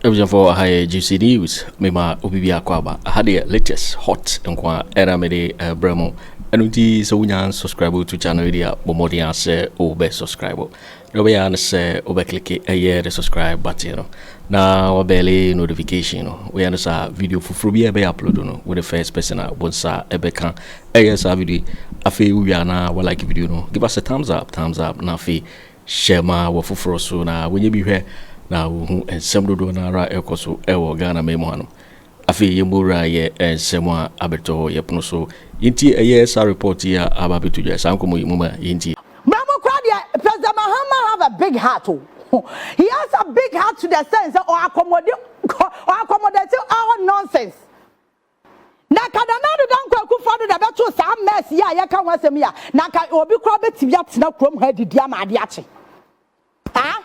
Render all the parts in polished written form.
Abusuafoɔ, aha yɛ GC News. Mema obi bi akɔ aba. Aha deɛ, latest hot nko a ɛna mede brɛ mo. Ɛno nti sɛ wonya subscribe to channel yi a, bɔ mmɔden a sɛ wobɛ subscribe na wobɛyɛ a no sɛ wobɛclick ɛyɛ the subscribe button no na wabell notification no. Woyɛ no saa, video foforɔ bi a ɛbɛyɛ upload no, wo the first person a wo nsa ɛbɛka ɛyɛ saa video yi. Afei wowie a na walike video no, give us a thumbs up, thumbs up, na afei hyɛ ma wɔ foforɔ so na wɔnyɛ bi hwɛ na wohu nsɛm dodoɔ no ara ɛkɔ so ɛwɔ Ghana ma mu hanom. Afei yɛmmɔwura yɛ nsɛm a abɛtɔ yɛpono so. Yɛnti ɛyɛ saa report yi a aba abɛto dwa, saa nkɔmmɔ yi mu ma yɛntie. Mmamu kora deɛ, President Mahama have a big heart o. He has a big heart to the sense sɛ ɔ accommodate all nonsense. Na ka Nana Addo Dankwa Akufo-Addo da bɛto saa mess yi a yɛka ho asɛm yi a, na ka obi kora bɛtumi atena kurom ha adidi ama ade akye. Ah,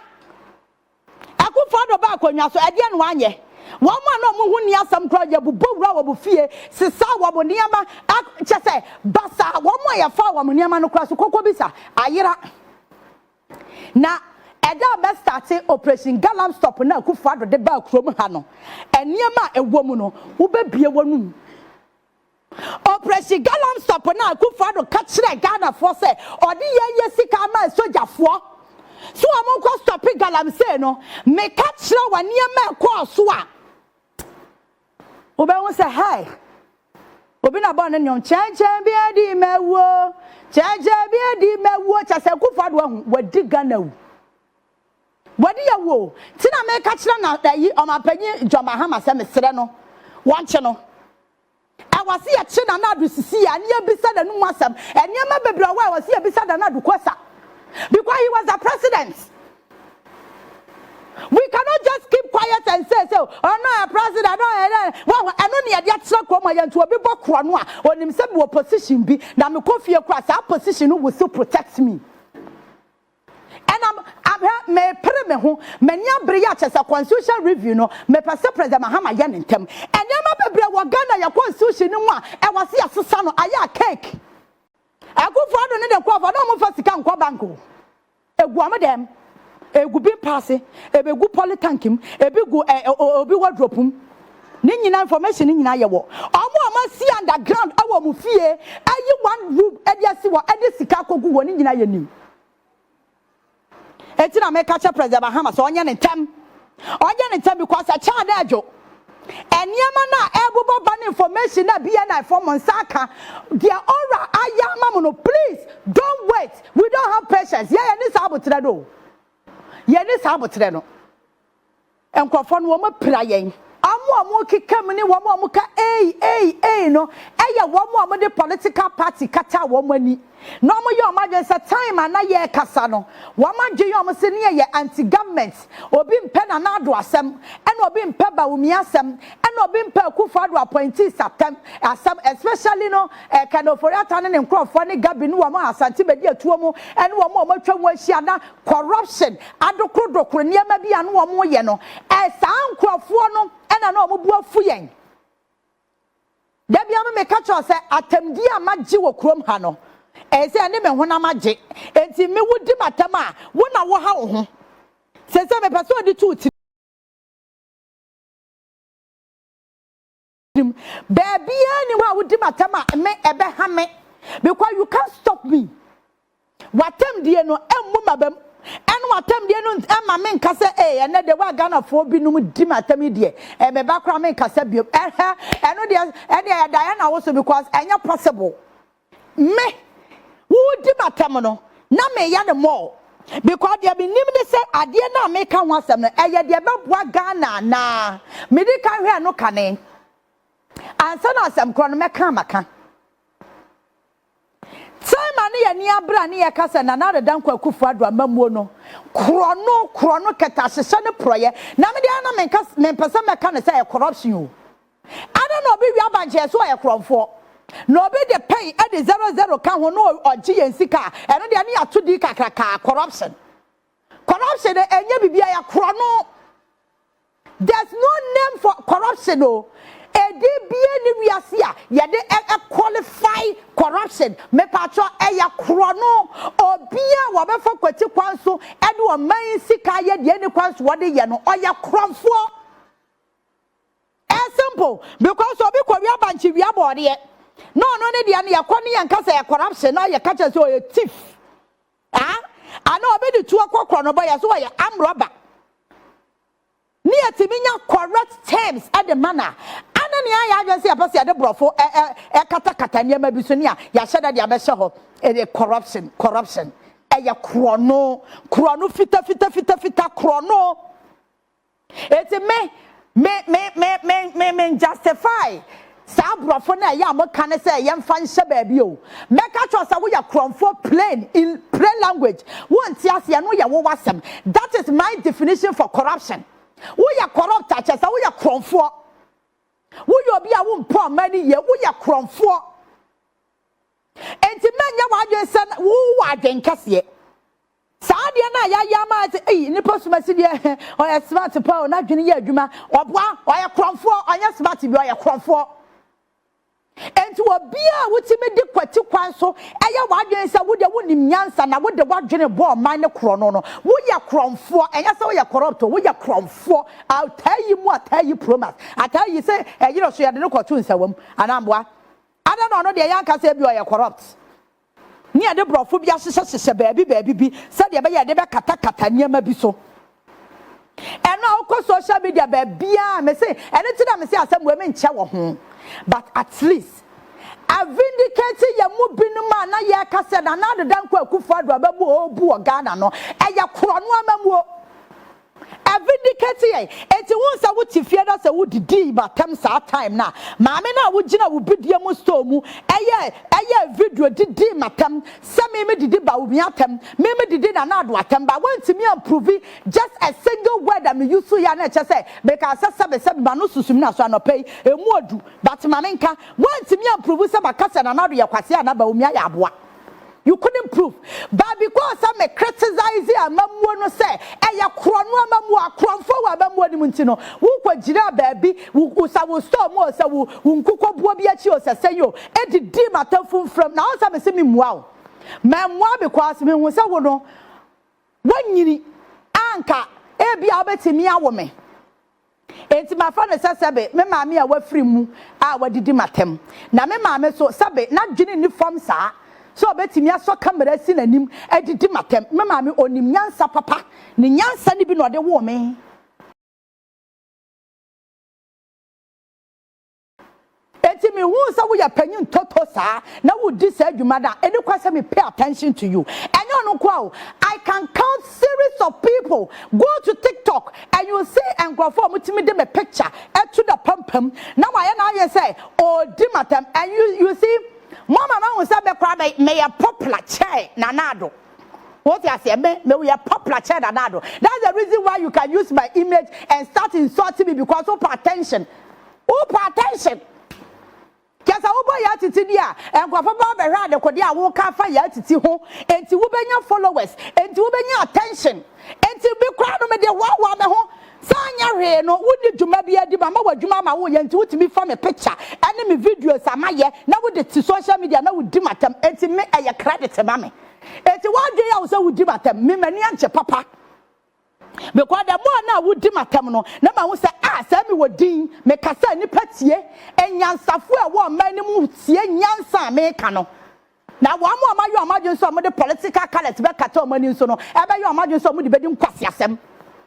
Akufo-Addo ba akonnwa so, ɛdeɛ no wanyɛ wɔn a na wɔn ho ni asɛm kora, yɛbobɔ wura wɔ mo fie, sisa wɔn nneɛma, kyɛ sɛ basa wɔn a yɛfa wɔn nneɛma no kora so koko bisa ayera. Na ɛda a bɛstart Operation Galamstop na Akufo-Addo de ba kurom ha no, nneɛma a ɛwɔ mu no, wobɛbie wɔn mu. Operation Galamstop na Akufo-Addo ka kyerɛ Ghanafoɔ sɛ ɔde yɛn yɛ sika ama sogyafoɔ so wɔn nkɔ stop galamsey no, meka kyerɛ wɔ nneɛma ɛkɔɔ so a, wobɛhu sɛ hey, obi na bɔɔ ne nnwom kyɛnkyɛn bi adi mɛwuo, kyɛnkyɛn bi adi mɛwuo. Kyɛ sɛ Akufo-Addo ahu wadi Ghana wu, wɔde yɛ wo ti na meka kyerɛ na ayi ɔmapanyin John Mahama sɛ mesrɛ no, wɔnkye no. Ɛwɔ se yɛkye Nana Addo sisi a ne yɛbisa n'anum asɛm. Nneɛma bebree wɔ a ɛwɔ se yɛbisa Nana Addo kwasa because he was the president. We cannot just keep quiet and say ɔno yɛ president, ɔno yɛ wɔn. Ɛno ne yɛde atena kurom a yɛn nti obi bɔ korɔ no a, onim sɛ mi wɔ position bi na mi kɔ fie kora, saa position no will still protect me. Ɛnam ahwɛ mepere me ho, m'ani abere yɛ akyɛ sɛ constitution review no, mepɛ sɛ President Mahama yɛ ne ntɛm. Nneɛma bebree wɔ Ghana yɛ constitution no mu a ɛwɔ se yɛsesa no ayɛ a cake. Akufo Addo ne ne nkurɔfoɔ na wɔn fa sika nkɔ bank o, egu wɔn dɛm, egu bi paase, ebegu polytank mu, ebi gu ɛ ɛ obi wardrobe mu. Ne nyinaa information ne nyinaa yɛ wɔ ɔmo a ɔmo asi underground ɛwɔ ɔmo fie, ɛyi one room ɛde asi wɔ, ɛde sika akɔgu wɔ. Ne nyinaa yɛ nim. Eti na meka kyɛ President Mahama sɛ ɔnyɛ ne ntɛm, ɔnyɛ ne ntɛm because ɛkyɛn ada adwo nneɛma no a ɛbobɔ ba ne information na BNI fɔ mo nsa aka deɛ ɔra ayɛ ama mo no. Please don't wait, we don't have patience. Yɛyɛ ne saa abotire no, yɛ ne saa abotire no. Nkurɔfoɔ no wɔn apira yɛn. Ɔmo a wɔn keka mu ne wɔn a wɔn ka ei ei ei no, ɛyɛ wɔn a wɔde political party kata wɔn ani na wɔn yɛ wɔn adwene sɛ time a na yɛ kasa no, wɔn adwene yɛ wɔn sɛ ne yɛ anti government. Obi mpɛ Nana Addo asɛm, ɛna obi mpɛ Bawumia asɛm, ɛna obi mpɛ Akufo Addo appointees atɛm asɛm, especially no Ken Ofori-Atta ne ne nkurɔfoɔ ne Gabi ne wɔn a Asante bɛdi atuo mu, ɛne wɔn a wɔn atwa mu ahyia na corruption adokorodokoro nneɛma bi a no wɔn yɛ no. Saa nkurɔfoɔ no ɛna na wɔn bu afu yɛn. Dabi ama meka kyerɛ sɛ atɛmdi a magye wɔ kurom ha no, ɛyɛ sɛ ɛne me honam agye. Enti me wo di m'atɛm a, wo na wo ha wo ho sɛ mepɛ sɛ ɔde tu tirim. Baabiara ni hɔ a wodi m'atɛm a me ɛbɛha me because you can't stop me. W'atɛmdie no ɛmmu m'abam, ɛne w'atɛmdie no ɛma me nka sɛ ee, ɛnɛ de wa Ghanafoɔ binom di m'atɛm yi deɛ, ɛmɛba koraa me nkasa biom. Ɛhɛ, ɛno deɛ ɛdeɛ ɛda yɛn na woso because ɛnyɛ possible. Me wodi m'atɛm no na meyɛ ne mɔɔ because deɛ menim ne sɛ adeɛ no a meka ho asɛm no, ɛyɛ deɛ ɛbɛboa Ghana anaa. Mede ka hwɛ no kane ansa na asɛm korɔ no mɛka amaka. Time a ne yɛ ni abere a ne yɛka sɛ Nana Addo Dankwa Akufo Addo amammuo no, korɔ no korɔ no kɛtɛ ahyehyɛ ne porɔyɛ na mede ana menka mempɛ sɛ mɛka ne sɛ ɛyɛ corruption o. Ada na obi wia abankyɛ so, ɔyɛ korɔmfoɔ, na obi de pɛn ɛde 00 ka ho na ɔgye yɛn sika a, ɛno deɛ ne yɛato di kakrakaa corruption. Corruption no ɛnyɛ biribi a yɛ korɔ no. There's no name for corruption o. Edi bie ne wiase a yɛde ɛ qualify corruption. Mepatwɔ, ɛyɛ korɔ no. Obi a wɔbɛfa kwati kwan so ɛde ɔman sika yɛ deɛ ne kwan so wɔde yɛ no, ɔyɛ korɔmfoɔ. Simple, because obi kɔ wia bankye, wia bɔɔdeɛ na ɔno ne deɛ no, yɛkɔ ne yɛnka sɛ yɛ corruption na yɛka kyerɛ sɛ ɔyɛ thief. Ah, ana obi de tuo kɔkɔrɔ no bɔ yɛ so, wɔyɛ armed robber, ne yɛtumi nya correct terms ɛde ma na ana ne ayɛ adwene sɛ yɛpɛ sɛ yɛde borɔfo ɛ ɛ ɛkatakata nneɛma bi so ne a yɛahyɛ dɛ de abɛhyɛ hɔ. Ɛyɛ corruption. Corruption ɛyɛ korɔno, korɔno fita fita fita fita korɔno. Eti me me justify saa aborɔfo no a ɛyɛ a moka ne sɛ yɛmfa nhyɛ baabi o. Mɛka kyerɛ sɛ woyɛ korɔmfoɔ plain, in plain language. Wonte aseɛ no, yɛ wo wasɛm. That is my definition for corruption. Woyɛ corrupt akyɛ sɛ woyɛ korɔmfoɔ, woyɛ obi a wompɔ ɔma no yie, woyɛ korɔmfoɔ. Enti mɛnyɛ w'adwene sɛ wowɔ adwen kɛseɛ. Saa adeɛ no a yɛayɛ ama sɛ eyi nipa sumasi deɛ, ɔyɛ smart pa o, n'adwene yɛ adwuma. Ɔboa, ɔyɛ korɔmfoɔ. Ɔnyɛ smart bi, ɔyɛ korɔmfoɔ. Nti obiara a wotumi di kwati kwan so ɛyɛ w'adwene sɛ wode wonim nyansa na wode w'adwene bɔ ɔman ne korɔ no, woyɛ korɔmfoɔ. Ɛnyɛ sɛ woyɛ corrupt, woyɛ korɔmfoɔ. Ataa yi mu, ataa yi promise, ataa yi sɛ ɛyerɛ so yɛde ne kɔto nsawam anamboa ada na ɔno deɛ, yɛn ankasa bi ɔyɛ corrupt ne yɛde borɔfo bi ahyehyɛ hyehyɛ baabi baabi bi sɛdeɛ ɛbɛyɛ yɛde bɛkatakata nneɛma bi so. Ɛno a wokɔ social media baabiaa, me se ɛno ti na me se asɛm wɔ mi nkyɛ wɔ ho, but at least a vindicate yɛ mu binom a na yɛka sɛ Nana Addo Dankwa Akufo Addo abɛbu ɔɔbu wɔ Ghana no, ɛyɛ korɔ no amamuo. A vindicate yɛ. Eti wo nsa wote fie na sɛ wodidi batam saa time na maame na wogyina wo bidie mu store mu ɛyɛ video didi matam sɛ mímí didi Bawumia atam, mímí didi Nana Addo atam ba, wɔntumi am prove just a single word a mi use ya na ɛkyɛ sɛ meka sɛ sɛbi sɛbi ma no susum na so anɔpɛ yi emu odu, but maame nka wɔntumi am prove sɛ maka sɛ Nana Addo yɛ kwasi ana Bawumia yɛ aboa. You couldn't prove, but because I'm criticize amamuo no sɛ ɛyɛ korɔno amamuo, akorɔmfo wɔ amamuo no mu nti no, wokɔ gyina baabi wo sa wo store mu o, sɛ wo nkukɔbuo bi akyi o, sɛ sɛn o, edidi m'atamfo mfram na ɔsɛ me sɛ me mua o, mɛmua because me hu sɛ wo no wɔnyini anka ebi a wobɛtumi awo me. Enti mafa no sɛ sɛbe me maame a wafiri mu a wadidi m'atɛm na me maame so sɛbe n'adwene ni fam saa sɛ ɔbɛtumi asɔ camera si n'anim adidi m'atɛm. Me maame onim nyansa papa, ne nyansa no bi na ɔde woo me. Eti mi hu sɛ woyɛ panyin toto saa na wodi saa adwuma da, ɛni kwa sɛ mi pay attention to you. Ɛnyɛ ɔno nko a o, I can count series of people. Go to TikTok and you see nkurɔfoɔ a wɔtumi de me picture ɛto da pampam na wayɛ n'ayɛ sɛ ɔdi matam. And you see, mo ama ma hu sɛ mɛkora mɛ mɛyɛ popular kyɛɛ Nana Addo. What you say, me we are popular kyɛn Nana Addo. That's the reason why you can use my image and start insulting me, because who pay attention, who pay attention. Kyɛ sɛ wobɔ yɛ atiti di a, nkurɔfo ba bɛhwɛ adekode a woka fa yɛ atiti ho, enti wobɛnya followers, enti wobɛnya attention. Enti bi koraa no, mede hoahoa me ho sɛ anyɛ hwee no, wodi dwuma bi adi ma ma w'adwuma ama woyɛ, nti wotumi fa me picture ɛne me videos amayɛ na wode te social media na wodi matam. Enti me ɛyɛ credit ma me. Enti woadwe yɛ wo sɛ wodi matam, me m'ani angye papa, because the more na wodi matam no na ma ho sɛ, ah, sɛ mi wɔ din mekasa, nipa tie, enyansafo a ɛwɔ ɔman no mu tie nyansa a meka no. Na wɔn a wɔayɛ wɔn adwene sɛ wɔde political colours bɛkata wɔn ani nso no, ɛbɛyɛ wɔn adwene sɛ wɔde bɛdi nkwasi asɛm.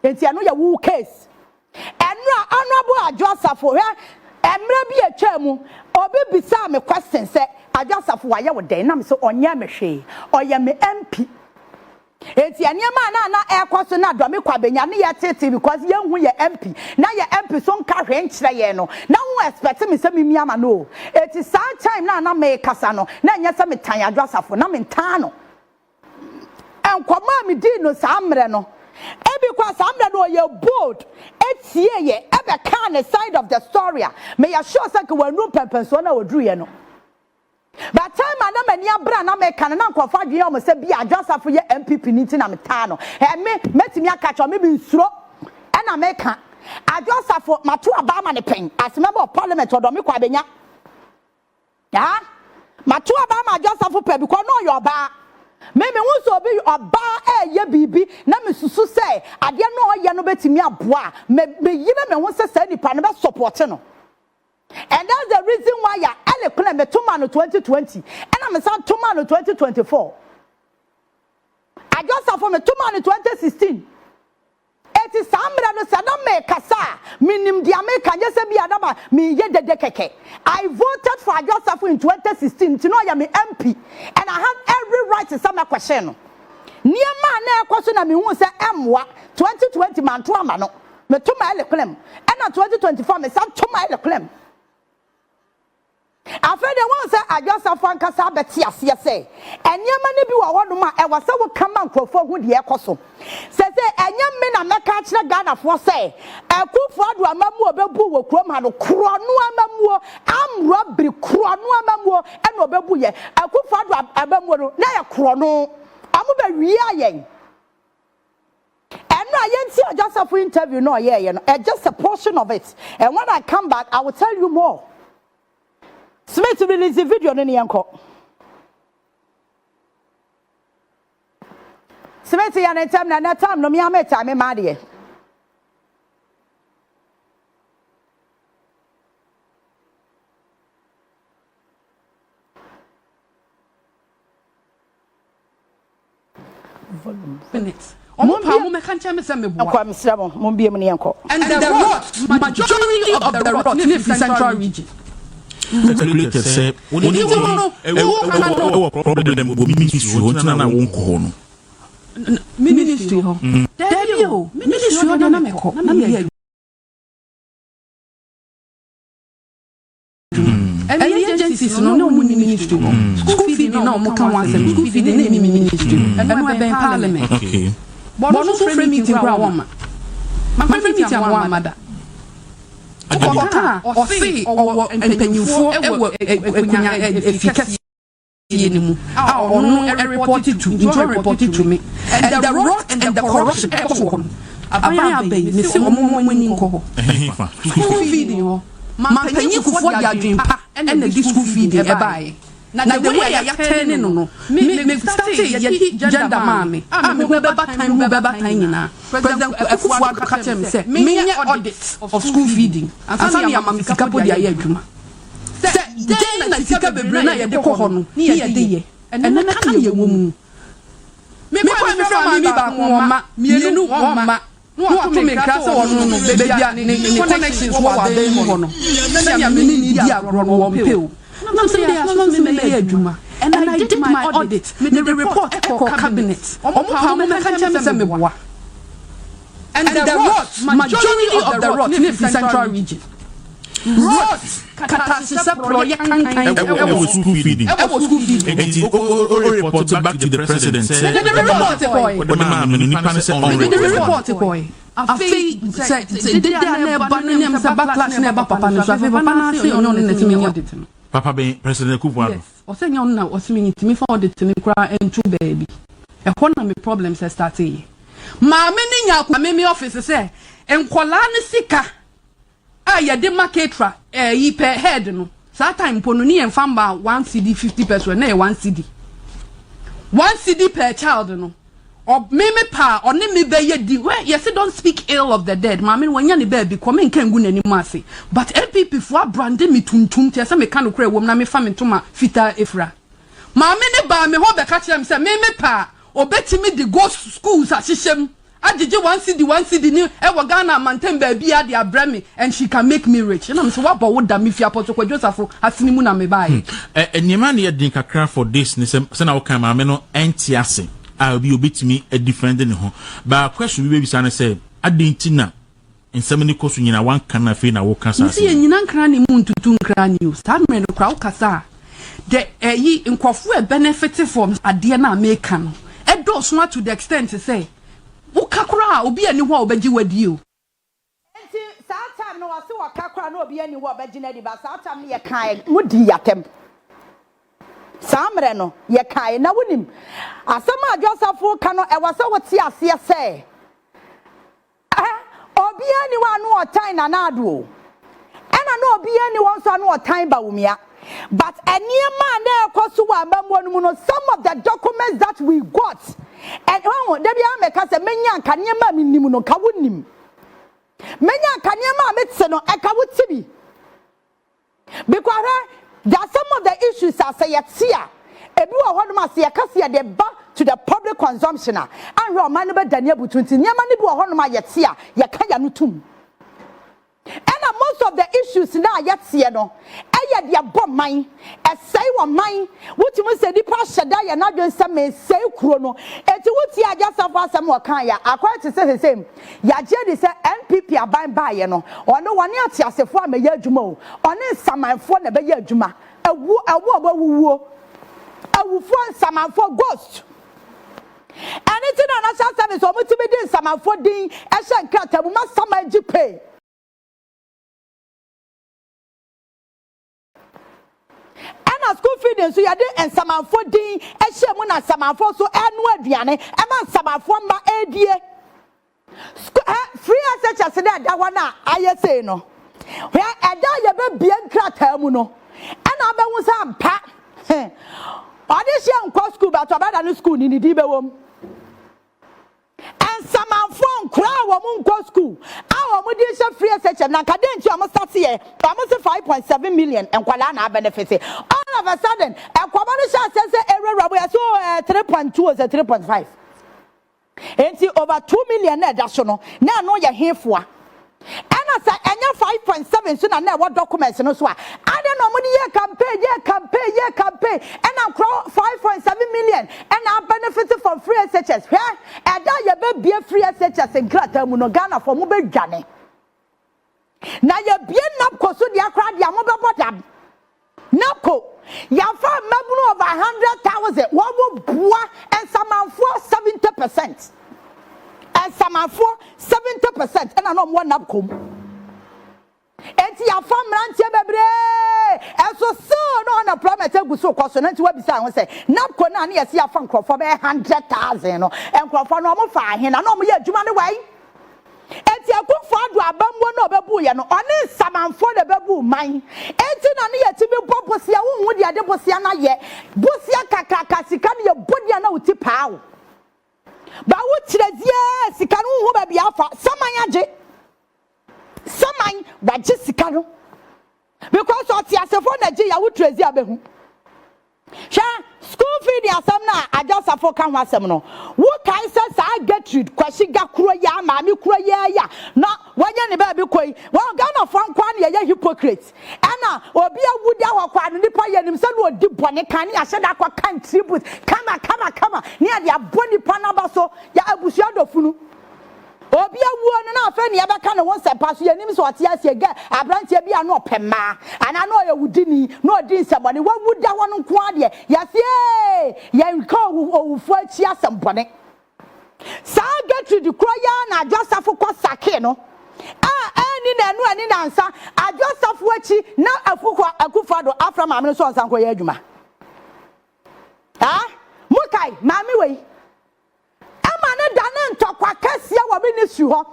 Nti ɛno yɛ wo case. Ɛno a Honourable Adwo Asafo, hwɛ, mmerɛ bi atwa mu, obi bisa me question sɛ Adwo Asafo wayɛ wo dɛn, nam sɛ ɔnyɛ me hwee, ɔyɛ me MP. Eti nneɛma a na ɛkɔ so na Dome Kwabenya ne yɛ tete because yɛnhu yɛ MP na yɛ MP so nka hwee nkyerɛ yɛn no, na wo expect me sɛ mimi ama no o. Eti saa time na mekasa no, na ɛnyɛ sɛ metan Adwo Asafo, na mentan no. Nkɔmɔ a medii no saa mmerɛ no, ebi kɔ saa mmerɛ no ɔyɛ bold etie yɛ ɛbɛka ne side of the story a, meyɛ sure sɛ nka wɔanu mpɛmpɛnsoɔ na wɔduru no. But time a na m'ani abere na meka no, na nkurɔfoɔ adwene ɔmo sɛ bi Adwo Asafo yɛ NPP ne nti na metaa no. Ɛme mɛtumi aka kyerɛ me bi nsuro ɛna meka Adwo Asafo mato aba ama ne pɛn as member of parliament. Ɔdɔ me kɔ abɛnya ya, mato aba ama Adwo Asafo pɛ because na ɔyɛ ɔbaa. Me hu sɛ obi ɔbaa ɛɛyɛ biribi na mesusu sɛ adeɛ no ɔyɛ no bɛtumi aboa a, me meyere me ho sɛ saa nipa no bɛ support no. And that's the reason why a Elly Klen meto maa no 2020 ɛna mesan to maa no 2024. Adwo Asafo meto maa no 2016. Eti saa mmerɛ no sɛ na mekasa a, menim deɛ meka nyɛ sɛ bi a na ma meyɛ dede kɛkɛ. I voted for Adwo Asafo in 2016 nti na ɔyɛ me MP and I have every right sɛ mɛkɔhyɛ no. Nneɛma a na ɛkɔ so na mehuu sɛ ɛmmoa, 2020 manto amma no, meto maa Elly Klen ɛna 2024 mesan to maa Elly Klen. Afei deɛ woahu sɛ Adwo Asafo ankasa abɛte aseɛ sɛ nneɛma no bi wɔ hɔnom a ɛwɔ sɛ woka ma nkurɔfoɔ hu deɛ ɛrekɔ so. Seesei ɛnyɛ me na mɛka akyerɛ Ghanafoɔ sɛ Akuffo Addo amammuo a ɔbɛbuu wɔ kurom ha no, korɔno amammuo, armed robbery, korɔno amammuo na ɔbɛbuiɛ. Akuffo Addo amammuo no, na ɛyɛ korɔno. Wɔbɛwiaa yɛn. Ɛno a yɛntie Adwo Asafo interview no a ɔyɛeɛ no, it's just a portion of it. And when I come back, I will tell you more. Smith release video no ne yɛnkɔ. Smith yɛ ne ntɛm na ɛnɛ time no mea me time ma adeɛ. Minutes. Ɔmo paa mo mɛka nkyɛn me sɛ meboa. Nkɔ mesrɛ mo mo mbie mu ne yɛnkɔ. And the rot, majority of the rot ne firi central region. Calculated sɛ wo ne Nti wo no, wo ka no. Wɔ problem wɔ ministry hɔ nti na na wonkɔ hɔ no. Ministry hɔ? Dabi o, ministry hɔ deɛ na mekɔ, na meyɛ adwuma. Ɛmi agencies no na ɔmo ni ministry hɔ. School feeding na ɔmo ka ho asɛm. School feeding na ɛni mi ministry hɔ. Ɛno ɛbɛn parliament. Bɔ ɔno nso frɛ meeting koraa wɔmma. Mafrɛ meeting a wɔamma da. Ɔka a ɔse ɔwɔ mpanyinfoɔ ɛwɔ akunya efi kɛseɛ no mu a ɔno report to nti ɔreport to me and the rot and the corruption ɛkɔ so wɔ hɔ no aban aba yi mese ɔmo mo ani nkɔ hɔ. School feeding hɔ mampanyin Kufuor de adwene pa ɛna de school feeding ɛbaeɛ na the way a yɛatɛne no no me me startee yɛde gender maa me a me ho bɛba tan me ho bɛba tan nyinaa President Akufo-Addo ka kyerɛɛ me sɛ menyɛ audit of school feeding ansa na yɛama me sika po de ayɛ adwuma. Sɛ dɛn na sika bebree no a yɛde kɔ hɔ no ne yɛde yɛ? Ɛnnɛ no ka na yɛwɔ mu. Mekɔe mefrɛ maame bi baako wɔmma, mmienu wɔmma, na wato me nkra sɛ ɔno no baabi a ne ne connections wɔ wɔ aban mu hɔ no sɛnea me ne no di agorɔ no wɔmpɛ o. Na mesɛ mede asoma me sɛ memmɛyɛ adwuma and I did my audit, mede report kɔɔ cabinet, wɔn paa wɔmmɛka nkyerɛ me sɛ meboa. And the rot, majority of the rot ne firi central region. Rot katahyehyɛ porɔyɛ kankan ɛwɔ school feeding. Ɛwɔ school feeding. Eti o o report back to the president sɛ. Mede report kɔɛ. Ɔde maa mi no nipa no sɛ ɔn Mede report kɔɛ. Afei sɛ sɛ dede a na ɛba no ne sɛ backlash na ɛba papa no so afei papa no ase ɔne ɔno na ɛtumi nyɛ audit no. Papa bɛn President Akufo-Addo. Yes, ɔsɛ nyɛ ɔno na ɔsɛ mi ntumi fa audit no koraa nto baabi. Ɛhɔ na me problems start yɛ. Maame no nya maame me office sɛ nkɔlaa no sika a yɛde ma ketra ɛyi per head no saa time mpo no ne yɛn fa mma 1 cedi 50 pesewas, na yɛ 1 cedi 1 cedi per child no ɔ me me pa ɔne me bɛyɛ di wɛ yɛsɛ don't speak ill of the dead. Maame no wanya ne baabi kɔ, me nka ngu n'anim ase, but NPP fo abrande me tuntum kyerɛ sɛ meka no kora ɛwɔ mu na mefa me ntoma fitaa efira. Maame ne baa me hɔ bɛka kyerɛ me sɛ me me pa obetumi de ghost schools ahyehyɛ mu agyegye 1 cedi 1 cedi ne ɛwɔ Ghana amantam baabi a de abrɛ me and she can make me rich. Ɛna me sɛ wabɔ wo da me fi Apostle Kwadwo Safo asene mu na me baeɛ. Ɛ nneɛma no yɛ den kakra for this ne sɛ sɛna woka maame no ɛnte ase a obi obetumi defend ne ho ba. Question bi bɛbisa no sɛ adɛn nti na nsɛm no kɔ so nyinaa wanka no afei na woka saa? Mesi yɛ nyina nkra ne mu ntutu nkra ne o saa mmerɛ no kora wokasa a de ɛyi nkurɔfoɔ a benefit from adeɛ no a meka no ɛdɔɔso to the extent sɛ woka koraa a obi ani hɔ a wobɛgye wadi o. Nti saa time no wɔse wɔka koraa na obi ani hɔ a ɔbɛgye no adi ba. Saa time no yɛkae wodii atɛm. Saa mmerɛ no yɛkae na wonim asɛm a Adwo Asafo ka no ɛwɔ sɛ wote aseɛ sɛ obiara ni hɔ a no ɔtan Nana Addo o, ɛna na obiara ni hɔ nso a no ɔtan Bawumia, but nneɛma a na ɛkɔ so wɔ amammuo no mu no, some of the documents that we got and ɔho dabi a mɛka sɛ menya nka nneɛma a menim no nka wonim, menya nka nneɛma a mete no ɛka wote bi. Because hwɛ, there are some of the issues a sɛ yɛte a, ebi wɔ hɔnom a sɛ yɛka sɛ yɛde ba to the public consumption a, anhwɛ ɔman no bɛdane abutu nti nneɛma no bi wɔ hɔnom a yɛte a, yɛka yɛn ano tom. Ɛna most of the issues no a yɛteɛ no ɛyɛ deɛ ɛbɔ man, ɛsɛe wɔ man, wotumi sɛ nipa ahyɛ da yɛ n'adwene sɛ mesɛe kuro no, eti wotie Agya Safo asɛm a ɔkaeɛ a, akɔyɛ te sɛ sesei yɛagye adi sɛ NPP aban baeɛ no, ɔno wɔne ateasefoɔ ammɛyɛ adwuma o, ɔne nsamanfoɔ na ɛbɛyɛ adwuma, awu, wɔn a wɔawuwuo, awufoɔ, nsamanfoɔ, ghost. Ɛno nti na National Service wɔn tumi de nsamanfoɔ din hyɛ nkrataa mu ma saman gye pay. Ɛna school feeding nso yɛde nsamanfoɔ din hyɛ mu na nsamanfoɔ nso ɛnoa aduane ɛma nsamanfoɔ mma ɛredie. Sku ɛ free SHS no a ɛda hɔ no a ayɛ sei no, hwɛ ɛda a yɛbɛbie nkrataa mu no, ɛna abɛhu sɛ ampa he ɔde hyɛ nkɔ sukuu but ɔbɛda no sukuu ni ne din bɛwɔ mu. Nsamanfoɔ nkoraa a wɔn nkɔ sukuu a wɔn de hyɛ free SHS na nka dɛn nti a wɔn start yɛ wɔn se 5.7 million nkwadaa na abɛnefete all of a sudden nkɔmɔ no hyɛ aseɛ sɛ ɛwurawura mu yɛ so ɛɛ 3.2 o sɛ 3.5. Enti over 2 million na ɛda so no, na ɛno yɛ hefoa? Ɛna sɛ ɛnyɛ 5.7 so na na ɛwɔ documents no so a, adɛn na wɔde yɛɛ campaign, yɛɛ campaign, yɛɛ campaign, ɛna nkorɔ 5.7 million ɛna abenefit from free SHS? Hwɛ, ɛda a yɛbɛbue free SHS nkrataa mu no, Ghanafoɔ mobɛdwane. Na yɛbue NABCO so deɛ koraa deɛ a, mobɛbɔ dam. NABCO, yɛafa mmabunu over 100,000, wɔn boa nsamanfoɔ 70%. Nsamanfoɔ 70% ɛna na wɔn wɔ NABCO mu. Enti yɛafa mmeranteɛ bebree, ɛso still na unemployment agu so kɔ so. No nti wabisa ho sɛ NABCO no a ne yɛsi yɛafa nkurɔfoɔ bɛyɛ 100,000 no, nkurɔfoɔ no wɔn fa ahe na na wɔn yɛ adwuma no wɛn? Enti Akufo Addo abammuo no a ɔbɛbuiɛ no, ɔne nsamanfoɔ na ɛbɛbuu man. Enti na ne yɛtumi bɔ bosea, wonhu deɛ yɛde bosea no ayɛ. Bosea kakraka, sika no yɛbɔ din a na wo ti paa wo. Ba wo kyerɛ ziaa sika no wonhu baabi afa. Saman agye. Saman wagye sika no. Because ɔteasefoɔ na gye ya wo kyerɛ ziaa bɛhu. Hwɛ, school feeding asɛm no a Adwo Asafo ka ho asɛm no, wokae sɛ saa Gertrude Kwashiga koro yi ara, maame koro yi ara yi a na wanya ne baabi kɔ yi, wɔn Ghanafoɔ nko ara na yɛyɛ hypocrite. Ɛna obi awu da hɔ koraa no, nipa yɛnim sɛ na ɔdi bɔne kan ne yɛahyɛ da akɔka tribute kama kama kama ne yɛde abɔ nipa no aba so, yɛ abusua dɔfunu. Obi awuo no na afei na yɛbɛka ne ho nsɛmpa so yɛnim sɛ ɔte aseɛ gɛ aberanteɛ bi a na ɔpɛ mmaa anaa na ɔyɛ wudini na ɔdi nsɛmmɔne wawu da hɔ no nko ara deɛ yɛse ee yɛnka owu owufoɔ akyi asɛm bɔne. Saa Gertrude korɔ yi ara na Adwo Asafo kɔ sakee no a anni nanu anni nansa Adwo Asafo akyi na Akufo Akufo-Addo afra maame no sɛ ɔnsan nkɔyɛ adwuma. Haa mokae maame wei? Ɛma no danee ntɔkwa kɛseɛ wɔ ministry hɔ.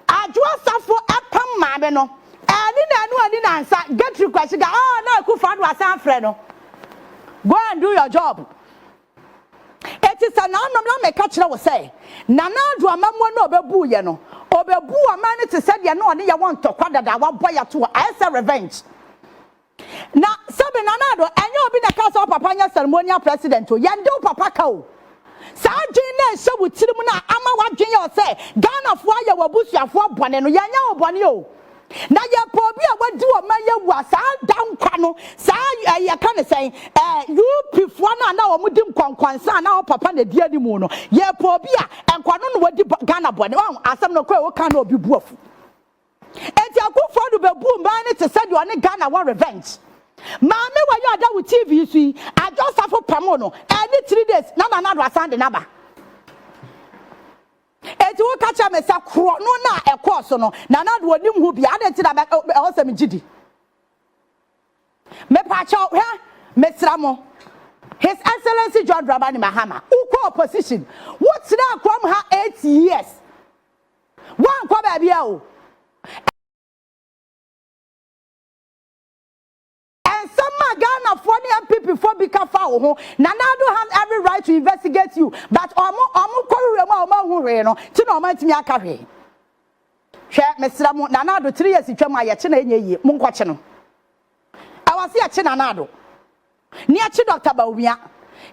Adwo Asafo pam maame no. Anni nanu anni nansa, Gertrude Kwashiga, oh na Akufo Addo asan afrɛ no. Go and do your job. Eti sɛ nanom na meka kyerɛ wo sɛ, Nana Addo amammuo no a ɔbɛbuiɛ no, ɔbɛbuu ɔman no te sɛ deɛ na ɔne yɛ wɔ ntɔkwa dada a wabɔ yɛ ato hɔ, ayɛ sɛ revenge. Na sɛbe Nana Addo, ɛnyɛ obi na ɛkaa sɛ wo papa nyɛ ceremonial president o, yɛnde wo papa ka o. Saa adwene no a ɛhyɛ wo tirim no a ama w'adwene yɛ wo sɛ Ghanafoɔ ayɛ w'abusuafoɔ bɔne no, yɛnyɛ wo bɔne o. Na yɛpɛ obi a wadi ɔman yi awu a saa da nkwa no, saa ɛɛ yɛka ne sɛn, ɛɛ UP foɔ no a na wɔn di nkɔnkɔnsa a na wo papa na ɛdi anim no, yɛpɛ obi a nkwa no na wadi Ghana bɔne. Wahu asɛm no kɔ a woka na obi bu afu. Enti Akuffo Addo bɛbuu man no te sɛ deɛ ɔne Ghana wɔ revenge. Maame wɔ yi a ɔda wo TV yi so yi, Adwo Asafo pamoo no, ɛnni 3 days na Nana Addo asan de no aba. Enti woka kyerɛ me sɛ korɔno no a ɛkɔɔ so no, Nana Addo ɔnim ho bi a, adɛn nti na ɛwɔ sɛ megye di? Mepaakyɛw, hwɛ, mesrɛ mo, His Excellency John Dramani Mahama, wokɔ opposition, wotenaa kurom ha 8 years, woankɔ baabi a o. Nsɛm a Ghanafoɔ ne NPP foɔ bi ka fa wo ho, Nana Addo has every right to investigate you, but ɔmo kɔhwehwɛ mu a ɔmo ahu hwee no, ti na ɔmo antumi aka hwee. Hwɛ, mesrɛ mo, Nana Addo 3 years twam a yɛkye na ɛnyɛ yie, monkɔkye no. Ɛwɔ yɛkye Nana Addo, ne yɛkye Doctor Bawumia.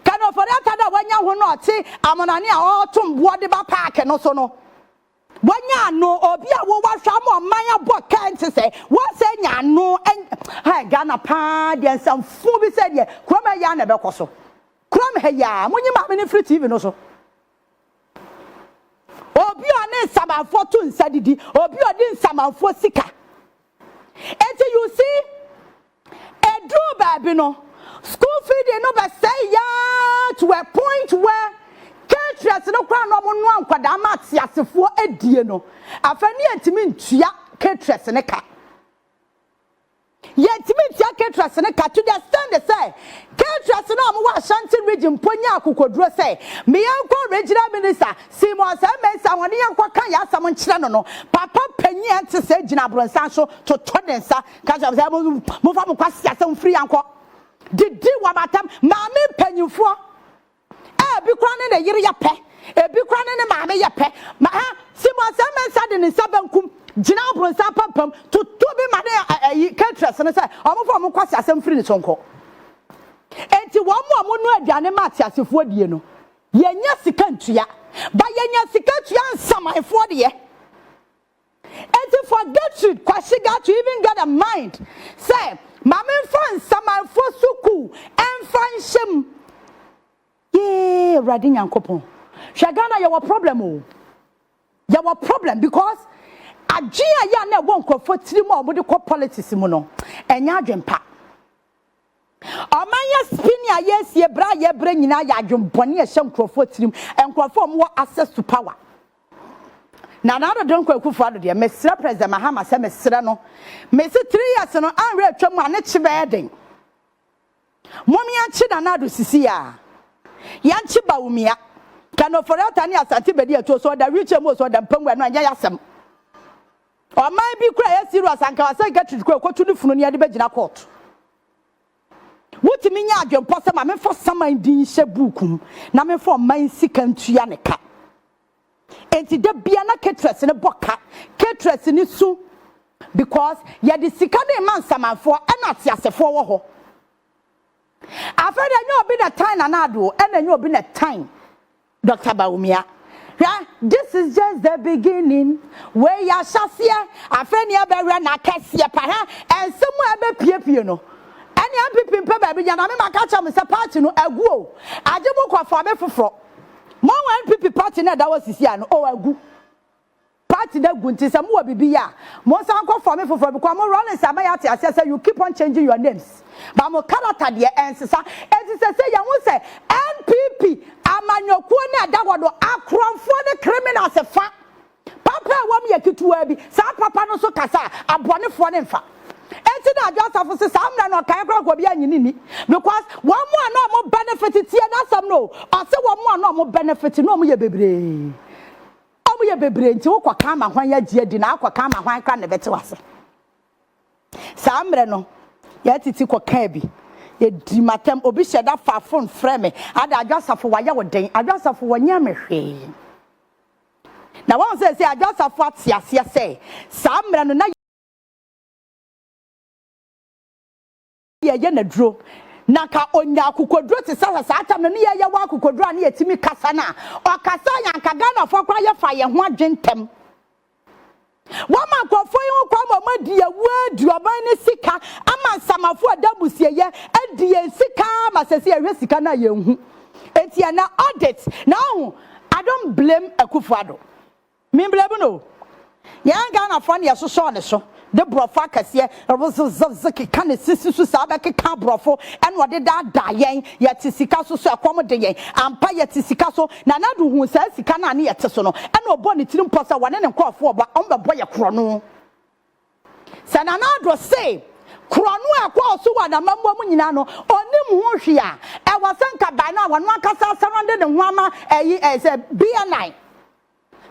Ken Ofori-Atta no a wanya ho no a ɔte amonane a ɔreto mboɔ de ba paake no so no, wanya ano, obi a wo wahwɛ ama ɔman abɔ kaa nte sɛ wɔsɛ nya ano. Hai, Ghana paa deɛ, nsɛmfo bi sɛ deɛ kurom ha yi ara na ɛbɛkɔ so. Kurom ha yi ara, monyi maame no mfiri TV no so. Obi a ɔne nsamanfoɔ to nsa didi, obi a ɔdi nsamanfoɔ sika. Enti you see, ɛduruu baabi no, school feeding no bɛsɛe yaa to a point where caterers no koraa na wɔnoa nkwadaa ma ateasefoɔ adie no, afei ne yɛntumi ntua caterers no ka. Yɛntumi ntua caterers no ka to the extent sɛ caterers no a wɔwɔ Ashanti region mpo nyaa akokoduro sɛ me yɛnkɔ regional minister Simon Osei Mensah hɔ ne yɛnkɔka yɛn asɛm nkyerɛ no no, papa panyin a ɛnte sɛɛ gyina abrɔnsan so toto ne nsa ka kyerɛ wɔn sɛ, Momfa mo nkwaseasɛm mfiri ha nkɔ. Didi wɔn atɛm. Maame mpanyimfoɔ a ebi koraa ne ne yere yɛ pɛ, ebi koraa ne ne maame yɛ pɛ. Ma ha, Simon Osei Mensah de ne nsa benkum gyina abrɔnsan apampam toto bi ma ne ayi caterers no sɛ wɔmfa wɔn nkwaseasɛm mfiri ne so nkɔ. Enti wɔn a wɔnoa aduane ma ateasefoɔ die no, Yɛnnya sika ntua, but yɛnya sika tua nsamanfoɔ deɛ. Enti for Gertrude Kwashiga to even get a mind sɛ ma memfa nsamanfoɔ sukuu mfa nhyɛ mu. Yee Awurade Nyankopɔn. Hwɛ Ghana yɛwɔ problem o. Yɛwɔ problem because adwene a yɛ a na ɛwɔ nkurɔfoɔ tirim a wɔde kɔ politics mu no, ɛnyɛ adwene pa. Ɔman yi spini a yɛresie berɛ a yɛrebrɛ nyinaa yɛ adwenbɔne a ɛhyɛ nkurɔfoɔ tirim, nkurɔfoɔ a wɔwɔ access to power. Nana Addo Dankwa Akufo Addo deɛ, mesrɛ President Mahama sɛ mesrɛ no, mese 3 years no anwerɛ atwa mu a ne kye bɛyɛ den. Mom yɛnkye Nana Addo sisi a, yɛnkye Bawumia, Ken Ofori-Atta ne Asante Bediatuo, sɛ ɔda wheelchair mu o, sɛ ɔda mpa mu ɛno ɛnyɛ y'asɛm. Ɔman bi kura yɛ serious anka wasɛ Gertrude kura okotu ne funu ne yɛde bɛgyina court. Wotumi nya adwempɔ sɛ ma memfa saman din nhyɛ buuku mu na memfa ɔman sika ntua ne ka. Enti da bia na caterers no bɔ ka, caterers no su because yɛde sika no rema nsamanfoɔ ɛna ateasefoɔ wɔ hɔ. Afei deɛ ɛnyɛ obi na tan Nana Addo ɛna ɛnyɛ obi na tan Doctor Bawumia, hwɛ, this is just the beginning, wei yɛ ahyɛaseɛ, afei ne yɛbɛhwɛ n'akɛseɛ pa, hwɛ, nsɛm a ɛbɛpiepie no, ɛne NPP mpɛ baabi gyina, na me maka kyerɛ mo sɛ party no agu o, agye mo kɔ fa me foforɔ, moahu NPP party no a ɛda hɔ sisi a no, o agu. Party no agu nti sɛ mowɔ biribi yɛ a monsan nkɔ forme foforɔ because mo Rawlings ama yɛate aseɛ sɛ you keep on changing your names but mo character deɛ ɛnsesa enti sɛsei yɛhu sɛ NPP amanyɔkuo no a ɛda hɔ no akorɔmfoɔ ne criminals fa papa a ɛwɔ mu yɛ ketewaa bi saa papa no nso kasa a abɔnefoɔ no mfa enti na Adwo Asafo se saa mmerɛ no ɔkaeɛ koraa nka obiara nnye no nni because wɔn a na wɔn benefit tie n'asɛm no o ɔse wɔn a na wɔn benefit na wɔn yɛ bebree. Ɔmo yɛ bebree nti wo kɔ ka ama hwan agye adi na akɔ ka ama hwan koraa na ɛbɛte wase. Saa mmerɛ no yɛ titi kɔ kaa bi yɛ di matam obi hyɛ da fa phone frɛ me ada Adwo Asafo wayɛ wo den Adwo Asafo wɔnyɛ me hwee na wɔn sɛ sɛ Adwo Asafo ate aseɛ sɛ saa mmerɛ no na yɛyɛ no aduro na nka ɔnya akokoduro te sɛ saa tam no ne yɛyɛ wɔ akokoduro a ne yɛtumi kasa no a ɔkasa yɛ anka Ghanafoɔ koraa yɛfa yɛn ho adwen ntɛm. Wɔma nkurɔfoɔ yi ho kwan ma wɔn adi awu adi ɔman no sika ama nsamanfoɔ a ɛda amusieyɛ adi yɛn sika ma sɛsɛ yɛhwɛ sika no a yɛnhu. Enti ɛnɛ audit na ɔho I don't blame Akufo-Addo. Me mbrɛbu no o. Yɛn Ghanafoɔ na yɛsosɔɔ ne so de borɔfo akɛseɛ rzrzz keka ne sisi so saa bɛkeka aborɔfo ɛna ɔde daadaa yɛn. Yɛte sika so so ɛkɔm de yɛn. Ampa yɛte sika so. Nana Addo huu saa sika no a ne yɛte so no ɛna ɔbɔɔ ne tirim pɔ sɛ wɔne ne nkorɔfoɔ ba wɔbɛbɔ yɛ korɔno. Sɛ Nana Addo se korɔno a ɛkɔɔ so wɔ n'amammuo mu nyinaa no ɔnim ho hwee a, ɛwɔ sɛ nka by now ɔno ankasa asɔrɔnde ne ho ama ɛyi ɛɛ sɛ BNI.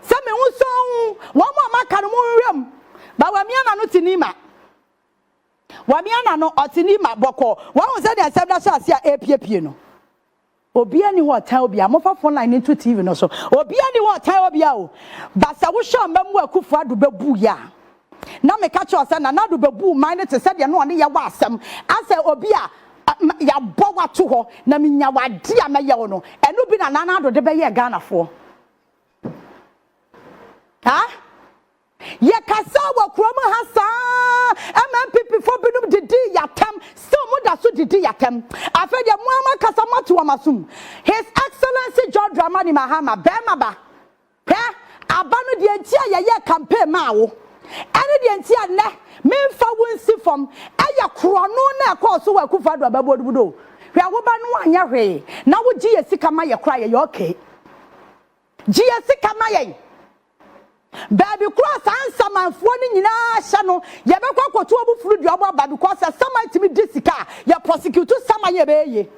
Sɛ me ho sɔnn, wɔn a maka no monhwehwɛ mu. Ba wamia n'ano te Nima. Wamia n'ano, ɔte Nima bɔkɔɔ. Wahu sɛdeɛ nsɛm no ahyɛ aseɛ a ɛrepiepie no. Obiara nni hɔ a ɔtan obiara. Momfa phone line no nto TV no so. Obiara nni hɔ a ɔtan obiara o. But sɛ wohwɛ ɔma mu a Akufo Addo bɛbuiɛ a, Na meka kyerɛ wo sɛ Nana Addo bɛbuu man no te sɛ deɛ na ɔne yɛ wɔ asɛm, asɛ obi a yɛabɔ wo ato hɔ na menya wo adeɛ a mɛyɛ wo no, ɛno bi na Nana Addo de bɛyɛɛ Ghanafoɔ. Ha? Yɛkasaa wɔ kurom ha saa ma NPP foɔ binom didii yɛatɛm, still mo da so didi yɛatɛm. Afei deɛ mo ara moakasa moate wɔn asom. His Excellency John Dramani Mahama, bɛɛma ba, hwɛ, aba no deɛ nti a yɛyɛɛ campaign maa wo, ɛne deɛ nti a nnɛ memfa wo nsi fam, ɛyɛ korɔno na ɛkɔɔ so wɔ Akufo Addo ababuo no mu no. Hwɛ, wo ba no anyɛ hwee na wogye yɛ sika ma yɛ koraa yɛyɛ okay. Gye yɛn sika ma yɛn. Baabi koro a saa nsamanfoɔ no nyinaa hyɛ no, yɛbɛkɔ akɔto wɔn funu de wɔn aba because sɛ saman tumi di sika a, yɛ prosecute saman a ɛbɛyɛ yie.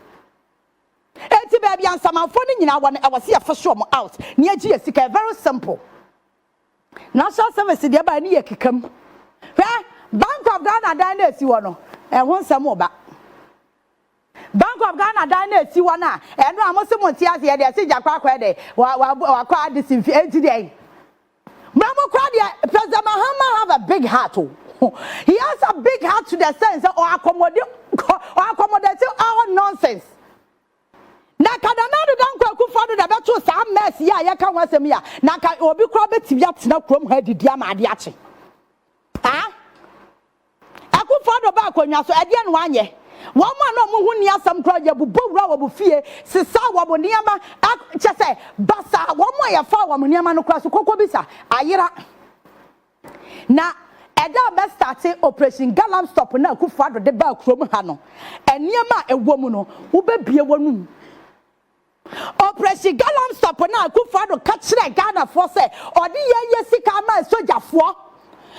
Enti baabi a nsamanfoɔ no nyinaa wɔ no, ɛwɔ sɛ yɛfosho wɔn out na yɛgye yɛn sika. Very simple. National service deɛ ba ne yɛ keka mu. Hwɛ, Bank of Ghana dan no a ɛsi hɔ no, ɛho nsɛm reba. Bank of Ghana dan no a esi hɔ no a ɛno a mo se mo nte aseɛ deɛ se gya kɔ akɔyɛ dɛ wa wa wakɔ Addison fie enti deɛn Mra mo kora deɛ President Mahama have a big heart o he has a big heart to the sense sɛ ɔ accommodate ɔ accommodate all nonsense na ka Nana Addo Dankwa Akufo-Addo na ɛbɛto saa mess yi a yɛka ho asɛm yi a na nka obi koraa bɛtumi atena kurom ha adidi ama ade akye ah Akufo Addo baa akonnwa so, ɛdeɛn na wanyɛ? Wɔn a na wɔn ho nni asɛm koraa, yɛbobɔ wuraa wɔn fie, sesaa wɔn nneɛma, kyɛ sɛ basaa, wɔn a yɛfaa wɔn nneɛma no koraa so kɔkɔbisa, ayera. Na ɛda a bɛstate Operation Galam Stop no a Akufo Addo de baa kurom ha no, nneɛma a ɛwɔ mu no, wobɛbue w'anom. Operation Galam Stop no a Akufo Addo ka kyerɛɛ Ghanafoɔ sɛ ɔde yɛn yɛ sika ama asogyafoɔ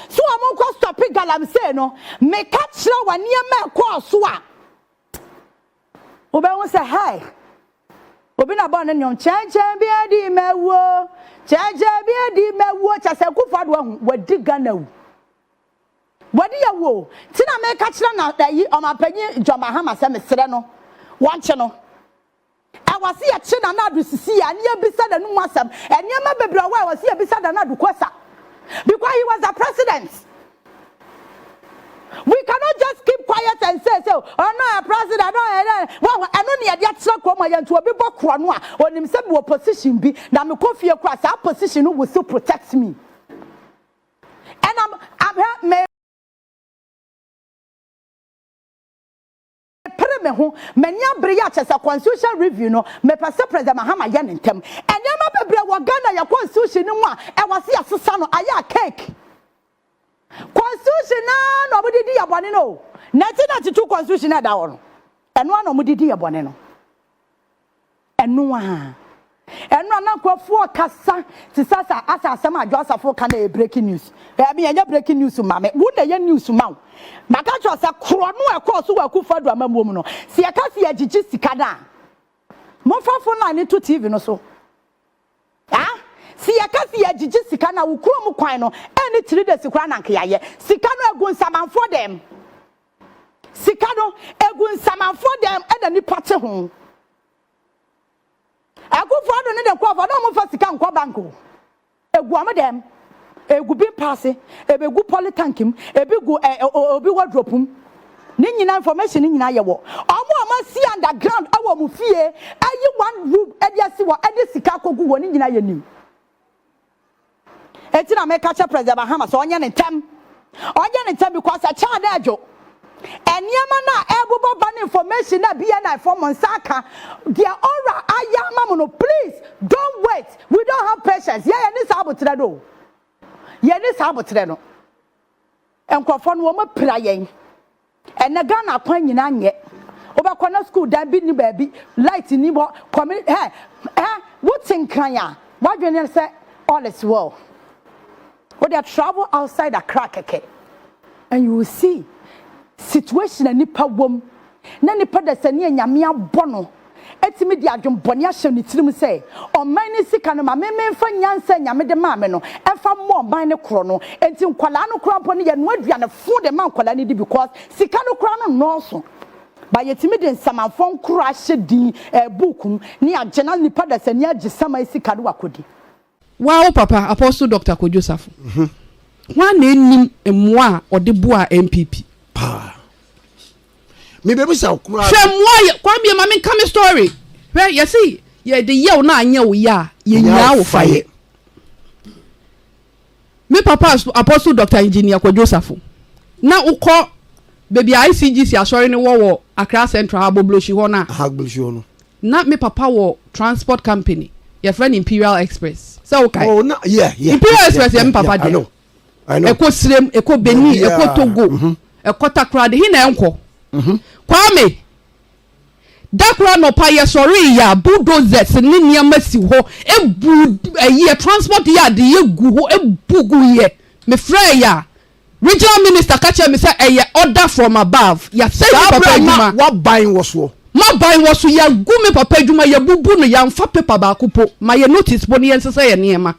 sɛ wɔn nkɔ stɔpe galamsey no, meka kyerɛ wo nneɛma a ɛkɔɔ so a, wobɛhu sɛ hey, obi na bɔɔ ne nnwom kyɛnkyɛn bi adi mawuo, kyɛnkyɛn bi adi mawuo, kyɛ sɛ Akufo Addo ahu, wadi Ghana wu. Wadi awu o, nti na meka kyerɛ na ayi ɔmanpanyin John Mahama sɛ mesrɛ no wɔnkye no. Ɛwɔ se yɛkye Nana Addo sisi a ne yɛbisa n'anum asɛm. Nneɛma bebree wɔ hɔ a ɛwɔ se yɛbisa Nana Addo Kwasa because he was the president. We cannot just keep quiet and say say ɔno yɛ president ɔno yɛ dɛ wɔn ɛno ne yɛde atena kurom a yɛn nti obi bɔ korɔ no a onim sɛ mewɔ position bi na mekɔ fie koraa saa position no will still protect me. Ɛna ahwɛ me. Mepere me ho, m'ani abere yi a kyerɛ sɛ constitution review no mepɛ sɛ President Mahama yɛ no ntɛm. Nneɛma bebree wɔ Ghana yɛ constitution no mu a ɛwɔ sɛ yɛsesa no, ayɛ a cake. Constitution no ara na wɔde di yɛ bɔne no o. 1992 constitution no a ɛda hɔ no, ɛno ara na wɔde di yɛ bɔne no. Ɛno ara. Ɛno a na nkurɔfoɔ kasa te sɛ asa asa asɛm a Adwo Asafo ka na ɛyɛ breaking news. Ɛmi ɛnyɛ breaking news ma me. Wo na ɛyɛ news ma wo. Maka kyerɛ sɛ korɔ no a ɛkɔɔ so wɔ Akufo Addo amammuo mu no, sɛ yɛka sɛ yɛgyegye sika no a, momfa phone line no to TV no so. Ah, sɛ yɛka sɛ yɛgyegye sika no a, wo kurom kwan no, ɛnni 3 days koraa na anka yɛayɛ. Sika no agu nsamanfoɔ dɛm. Sika no, egu nsamanfoɔ dɛm ɛna nipa te ho. Akufo Addo ne ne nkurɔfoɔ na wɔn mfa sika nkɔ bank o. Egu wɔn dɛm. Egu bi mpaase, ebegu poly tank mu, ebi gu ɛ ɛ obi wardrobe mu. Ne nyinaa information ne nyinaa yɛ wɔ. Wɔn a wɔn asi underground ɛwɔ wɔn fie, ayi one room ɛde asi hɔ ɛde sika akɔgu hɔ ne nyinaa yɛ nim. Enti na meka kyerɛ President Mahama sɛ ɔnyɛ ne ntɛm. Ɔnyɛ ne ntɛm because ɛkyɛ a na adwo. Nneɛma no a ɛrebobɔ ba ne information no a BNI foɔ mo nsa aka, deɛ ORA ayɛ ama mo no, please don't wait. We don't have patience. Yɛn yɛnni saa aboterɛ no o. Yɛnni saa aboterɛ no. Nkurɔfoɔ no wɔn apira yɛn. Ɛnɛ Ghana akwan nyinaa nyɛ. Wobɛkɔ na school dan bi nni baabi, light nni hɔ, community hɛ hɛ wote Nkran a, w'adwene ne sɛ all is well. Wo deɛ travel outside Accra kɛkɛ and you will see situation a nipa wom na nipa dasani a Nyame abɔ no atumi de adwenbɔne ahyɛ ne tirim sɛ ɔman no sika no ma me memfa nyansa a Nyame de maa me no mfa mmɔ ɔman no korɔ no enti nkwadaa no koraa mpo no yɛnoa aduane fo de ma nkwadaa no di because sika no koraa no nnɔɔso ba yɛtumi de nsamanfoɔ nkora ahyɛ din eh, book mu ne agye na nipa dasani agye saman sika no wakɔdi. Woa wo papa Apostle Doctor Kojo Safo. Hwan na ɛnnim mmoa a ɔde boaa NPP? Paa. Mebɛbisa wo koraa. Hwɛ mmoa yɛ, Kwame ma menka me story. Hwɛ, yɛse yɛde yɛ wo na anyɛ wo yɛ a, yɛnyaa wo fa yɛ. Me papa Apostle Doctor Engineer Kwadwo Safo, na wokɔ baabi a ICGC asɔre no wɔ wɔ Accra Central, Agbogbloshie hɔ no a, Agbogbloshie hɔ no. Na me papa wɔ transport company, yɛfrɛ no Imperial Express. Sɛ wokae? Oh, na, yeah, yeah. Imperial yeah, Express yeah, yɛ me papa yeah, I dea. know. I know. Ɛkɔ Sirem, ɛkɔ Benin, Baabiara. ɛkɔ Togo, ɛkɔ Takoradi, he na ɛnkɔ? Kwame, da koro anɔpa yɛsɔree yɛ a, bulldozers ne nneɛma si hɔ, ebu ɛyi, transport yard yɛ gu hɔ, ebu gu yɛ. Mefrɛɛ yɛ a, Regional minister ka kyerɛɛ me sɛ ɛyɛ order from above, yɛasɛe me Saa papa berɛ a na adwuma. w'aban wɔ soɔ. M'aban wɔ so, yɛagu me papa adwuma, yɛabubu no, yɛamfa paper baako po, ma yɛn notice po na yɛnsesa yɛn nneɛma.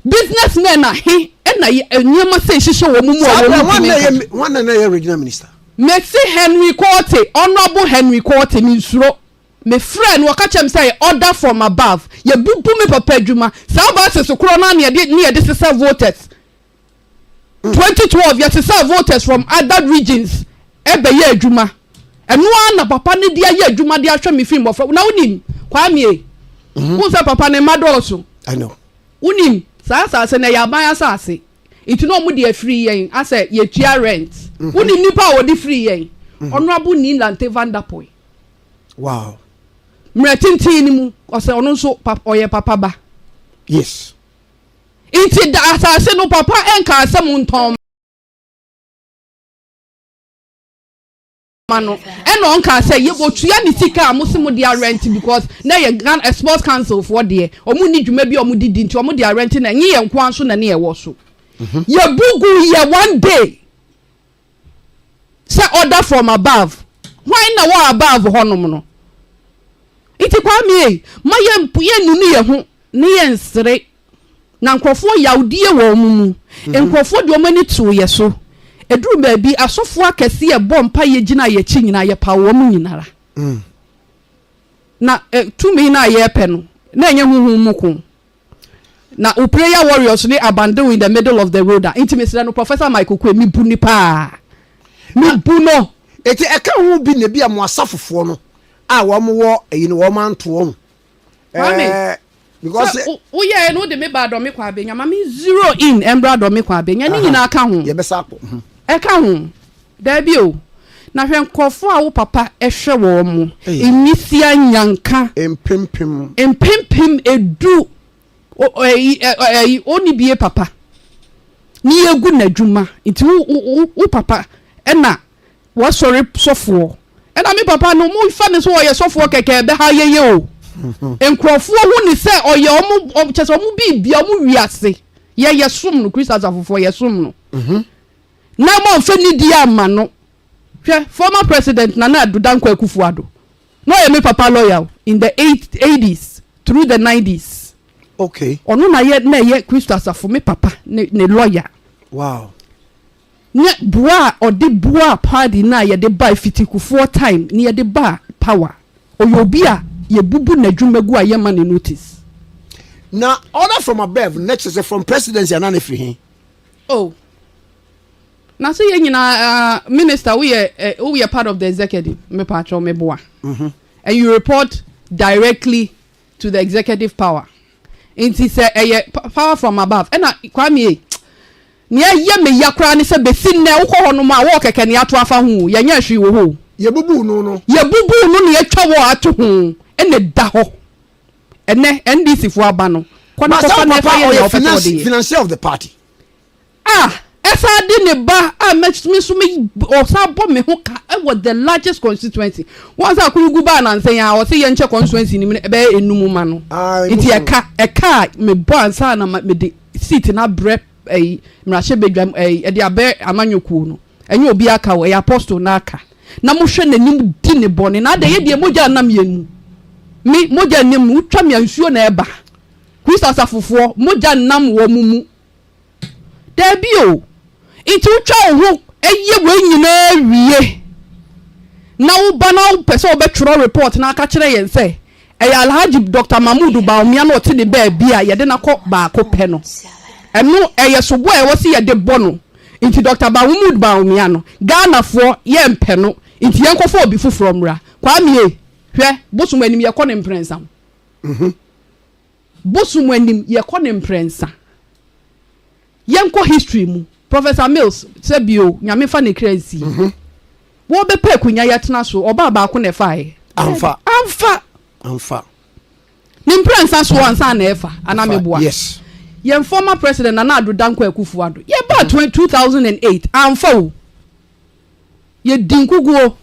Business men ahe na nneɛma sei hyehyɛ wɔn mu a Saa wɔn berɛ hwan ntumi na nka? ɛyɛ hwan na na ɛyɛ regional minister? Mese Henry Quartey, Honourable Henry Quartey, mensuro. Mefrɛɛ no, ɔka kyerɛɛ me sɛ ɛyɛ order from above. Yɛabubu me papa adwuma. Saa buses korɔ no ara na yɛde ne yɛde sesa voters. 2012 yɛsesaa voters from other regions ɛbɛyɛ adwuma. Ɛno ara na papa no de ayɛ adwuma de ahwɛ me firi mmɔfra. Na wonim, Kwame e, wohu sɛ papa ne mma dɔɔso. I know. Wonim, saa asase no ɛyɛ aban asase. Nti na wɔde afiri yɛn asɛ yɛtua rent. Wonim nipa a wɔde firi yɛn? Honourable Nii Lante Vanderpuye. Wow. Mmerɛ tenten no mu, ɔsɛ ɔno nso ɔyɛ papa ba. Yes. Nti da asase no papa nkaa sɛ montɔn ma no, ɛna ɔnkaa sɛ yɛ ɔtua ne sika a mo se mo de arɛnte because na yɛ Ghana Sports Council foɔ deɛ ɔmo nni dwuma bi a ɔmo de di nti ɔmo de arɛnte na ɛnye yɛn nkoa nso na ne ɛwɔ so. Yɛ bu gu yɛ one day. Sɛ order from above, hwan na wɔ above hɔ nom no? Nti Kwame ei, ma yɛn yɛnnunu yɛn ho ne yɛnsere na nkurɔfoɔ yawdie wɔ wɔn mu. Nkurɔfoɔ de wɔn ani too yɛ so. Ɛduru baabi, asɔfoɔ akɛseɛ ɛbɔ mpaeɛ gyina yɛn akyi nyinaa, yɛpaw wɔn nyinara. Na tumi no a yɛrepɛ no, na ɛnyɛ honhom mu ko. Na wo prayer warriors ne abandon in the middle of the road a nti mesrɛ no Professor Mike Oquaye me bu no paa me bu no. Eti ɛka ho bi na ebi a mo asafofoɔ no a wɔn wɔ eyi no wɔn anto wɔn. Kwame, because sɛ wo yɛɛ no wode me ba Adɔme kɔ abɛnya ma me zero in ɛmbra Adɔme kɔ abɛnya ne nyinaa ka ho. Yɛbɛsa akɔ. Ɛka ho. Daabi o. Na hwɛ nkurɔfoɔ a wo papa hwɛ wɔn mo, nwisiaa, nnyanka. Mpempem. Mpempem edu, ɛyi, ɛyi, ɔnni bie papa. Ne yɛgu n'adwuma. Nti wo, wo, wo papa ɛna wasɔre sɔfoɔ. Ɛna me papa no, mo fa ne sɛ ɔyɛ sɔfoɔ kɛkɛ, ɛbɛha yɛyɛ o. Nkurɔfoɔ hu ne sɛ ɔyɛ ɔmo, kyɛ sɛ ɔmo biribia, ɔmo wiase. Yɛ, yɛsom no, Christ asafofoɔ, yɛsom no. Na moamfa nidie amma no. Hwɛ, former president Nana Addo Dankwa Akufo Addo, na ɔyɛ me papa lawyer o, in the eighties through the nineties. Okay. Ɔno na yɛ na ɛyɛ Kristo Asafo, me papa ne ne lawyer. Wow. Ne boa a ɔde boaa party no a yɛde bae fiti Kufuor time ne yɛde baa power. Ɔyɛ obi a yɛbubu n'adwuma gu a yɛmma no notice. Na order from above no na kyerɛ sɛ from presidency anaa na ɛfiri he? Oh. Na sɛ yɛn nyinaa uh, minister woyɛ uh, woyɛ part of the executive mepatwɔ meboa. Mm -hmm. And you report directly to the executive power. Nti sɛ ɛyɛ power from above ɛna Kwame e nea ɛyɛ me ya koraa ne sɛ besi nnɛ wokɔ hɔ nom a wɔɔ kɛkɛ ne ato afa ho yɛnyɛ hwee wɔ hɔ. Yɛbubuu no no. Yɛbubuu no na yɛatwa wɔɔ ato ho ɛna ɛda hɔ. Ɛnɛ NDC foɔ aba no kɔ na kɔfa na ɛfa yɛ nea ɔpɛ sɛ ɔde yɛ. Financier of the party. A ɛsan de ne ba a mɛ me nso me ɔsan bɔ me ho ka ɛwɔ the largest constituency wɔn sɛ akorogu baa nansa yi a ɔsɛ yɛn nkyɛ constituency nim ɛbɛyɛ enum ma no nti ɛka ɛka a me bɔ ansa na me de seat na abrɛ ɛyi mmarahyɛ badwam ɛyi ɛde abrɛ amanyɔkuo no. Ɛnyɛ obi aka o, ɛyɛ apostle no aka. Na mohwɛ n'anim di ne bɔne. Na adɛn, yɛ deɛ mogya nnam yɛn mu. Me, mogya nni mu. Wotwa me a, nsuo na ɛba. Kristo asafofoɔ, mogya nnam wɔn mu. Daabi o. Nti wotwa wo ho yɛ wei nyinaa wie, na woba na wopɛ sɛ wobɛtwerɛ report na aka kyerɛ yɛn sɛ ɛyɛ Alhaji Doctor Mahmood Bawumia na ɔte ne baabi a yɛde no akɔ baako pɛ no. Ɛno ɛyɛ sobo a ɛwɔ sɛ yɛde bɔ no. Nti Doctor Bawumud Bawumia no, Ghanafoɔ yɛmpɛ no, nti yɛnkɔfa obi foforɔ mmra. Kwame ei, hwɛ, bosom anim yɛkɔ no mprɛnsa o. Bosom anim yɛkɔ no mprɛnsa. Yɛnkɔ history mu, Professor Mills, sɛ bio, Nyame fa ne kra nsie. Wɔbɛpɛ akunya yɛtena so, ɔbaa baako na ɛfaeɛ. Amfa. Amfa. Amfa. Ne mprɛnsa soɔ ansa na ɛfa, anaa meboa? Yes. Yɛn former president Nana Addo Dankwa Akufo-Addo, yɛbaa 2008, amfa o. Yɛdi nkuguo.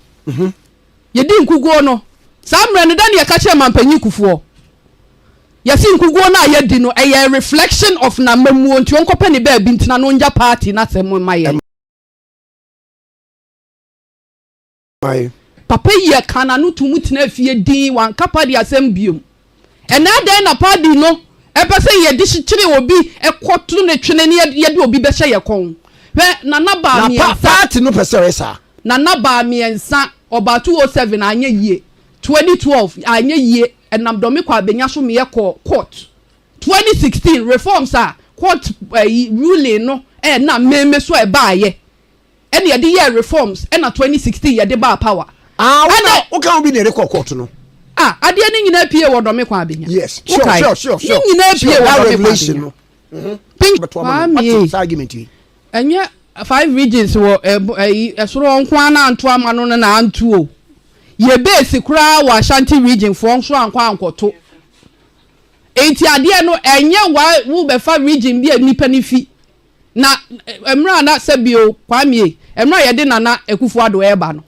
Yɛdi nkuguo no, saa mmerɛ no, dɛn na yɛka kyerɛɛ Mampanyin Kufuor? Yɛse nkuguo no a yɛadi no, ɛyɛ reflection of n'amammuo, nti ɔnkɔpɛ ne baabi ntena na ɔngya party no asɛm mma yɛn. Papa yi ɛka n'ano to mu tena fie dinn, wanka party asɛm biom. Ɛnɛ adɛn na party no ɛpɛ sɛ yɛde kyekyere obi kɔto ne twene ne yɛde obi bɛhyɛ yɛ kɔn? Hwɛ, Nana baa Na pa mmiɛnsa. party no pɛ sɛ ɔyɛ saa. Nana baa mmiɛnsa, ɔbaa 207 anyɛ yie, 2012 anyɛ yie, ɛnam Dɔme Kwabenya so meɛ kɔɔ court. 2016 reforms a court ɛyi ruling no ɛnam meme so ɛbaayɛ. Ɛna yɛde yɛɛ reforms ɛna 2016 yɛde baa power. Ah, wo na Ɛna wo ka ho bi na yɛde kɔ court no. Ah, adeɛ no nyinaa pie wɔ Dɔme kwan abenya. Yes, sure, Wokae? sure, sure, Ne sure. nyinaa pie Sure, wɔ that Dɔme kwan revelation abenya. no. Pink Bɛto ama no. Kwame. Wate saa argument yi. Ɛnyɛ five regions wɔ ɛbo ɛyi ɛsoro hɔ nko ara na anto ama no no na anto o. Yɛ base koraa wɔ Ashanti region foɔ nso ankɔ ankɔto. Enti adeɛ no ɛnyɛ wa wo bɛfa region bi a nipa no fi. Na mmerɛ a na sɛbio Kwame, mmerɛ a yɛde Nana Akufo Addo ɛreba no,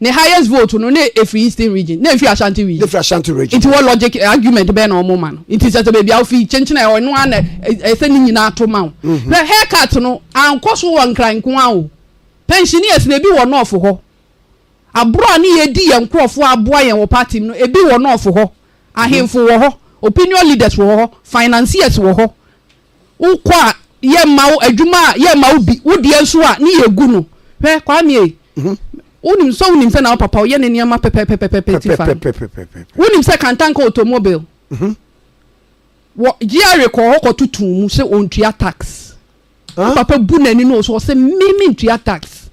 ne highest vote no na ɛfiri Eastern region, na ɛmfiri Ashanti region. Na ɛfiri Ashanti region. Nti wɔ logic argument bɛn na wɔn ma no? Nti sɛ sɛ baabi a wofi kyenkyen a ɛno ara na ɛsɛ ne nyinaa to ma wo. Hwɛ haircut no ankɔ so wɔ Nkran nko ara o. Pensioners no ebi wɔ North hɔ. Aboro a ne yɛdi yɛn nkorɔfoɔ a aboa yɛn wɔ party mu no ebi wɔ North hɔ. Ahemfo wɔ hɔ, opinion leaders wɔ hɔ, financiers wɔ hɔ. Wokɔ a yɛmma wo adwuma a yɛmma wo bi, wo deɛ nso a ne yɛgu no. Hwɛ Kwame ei, wonim sɛ wonim sɛ na wo papa ɔyɛ ne nneɛma pɛpɛpɛpɛpɛ ti fa no. Wonim sɛ Kantanka automobile wɔ GRA kɔɔ hɔ kɔtoto mu sɛ ɔntua tax. Wo papa bu n'ani no so ɔsɛ me mentua tax.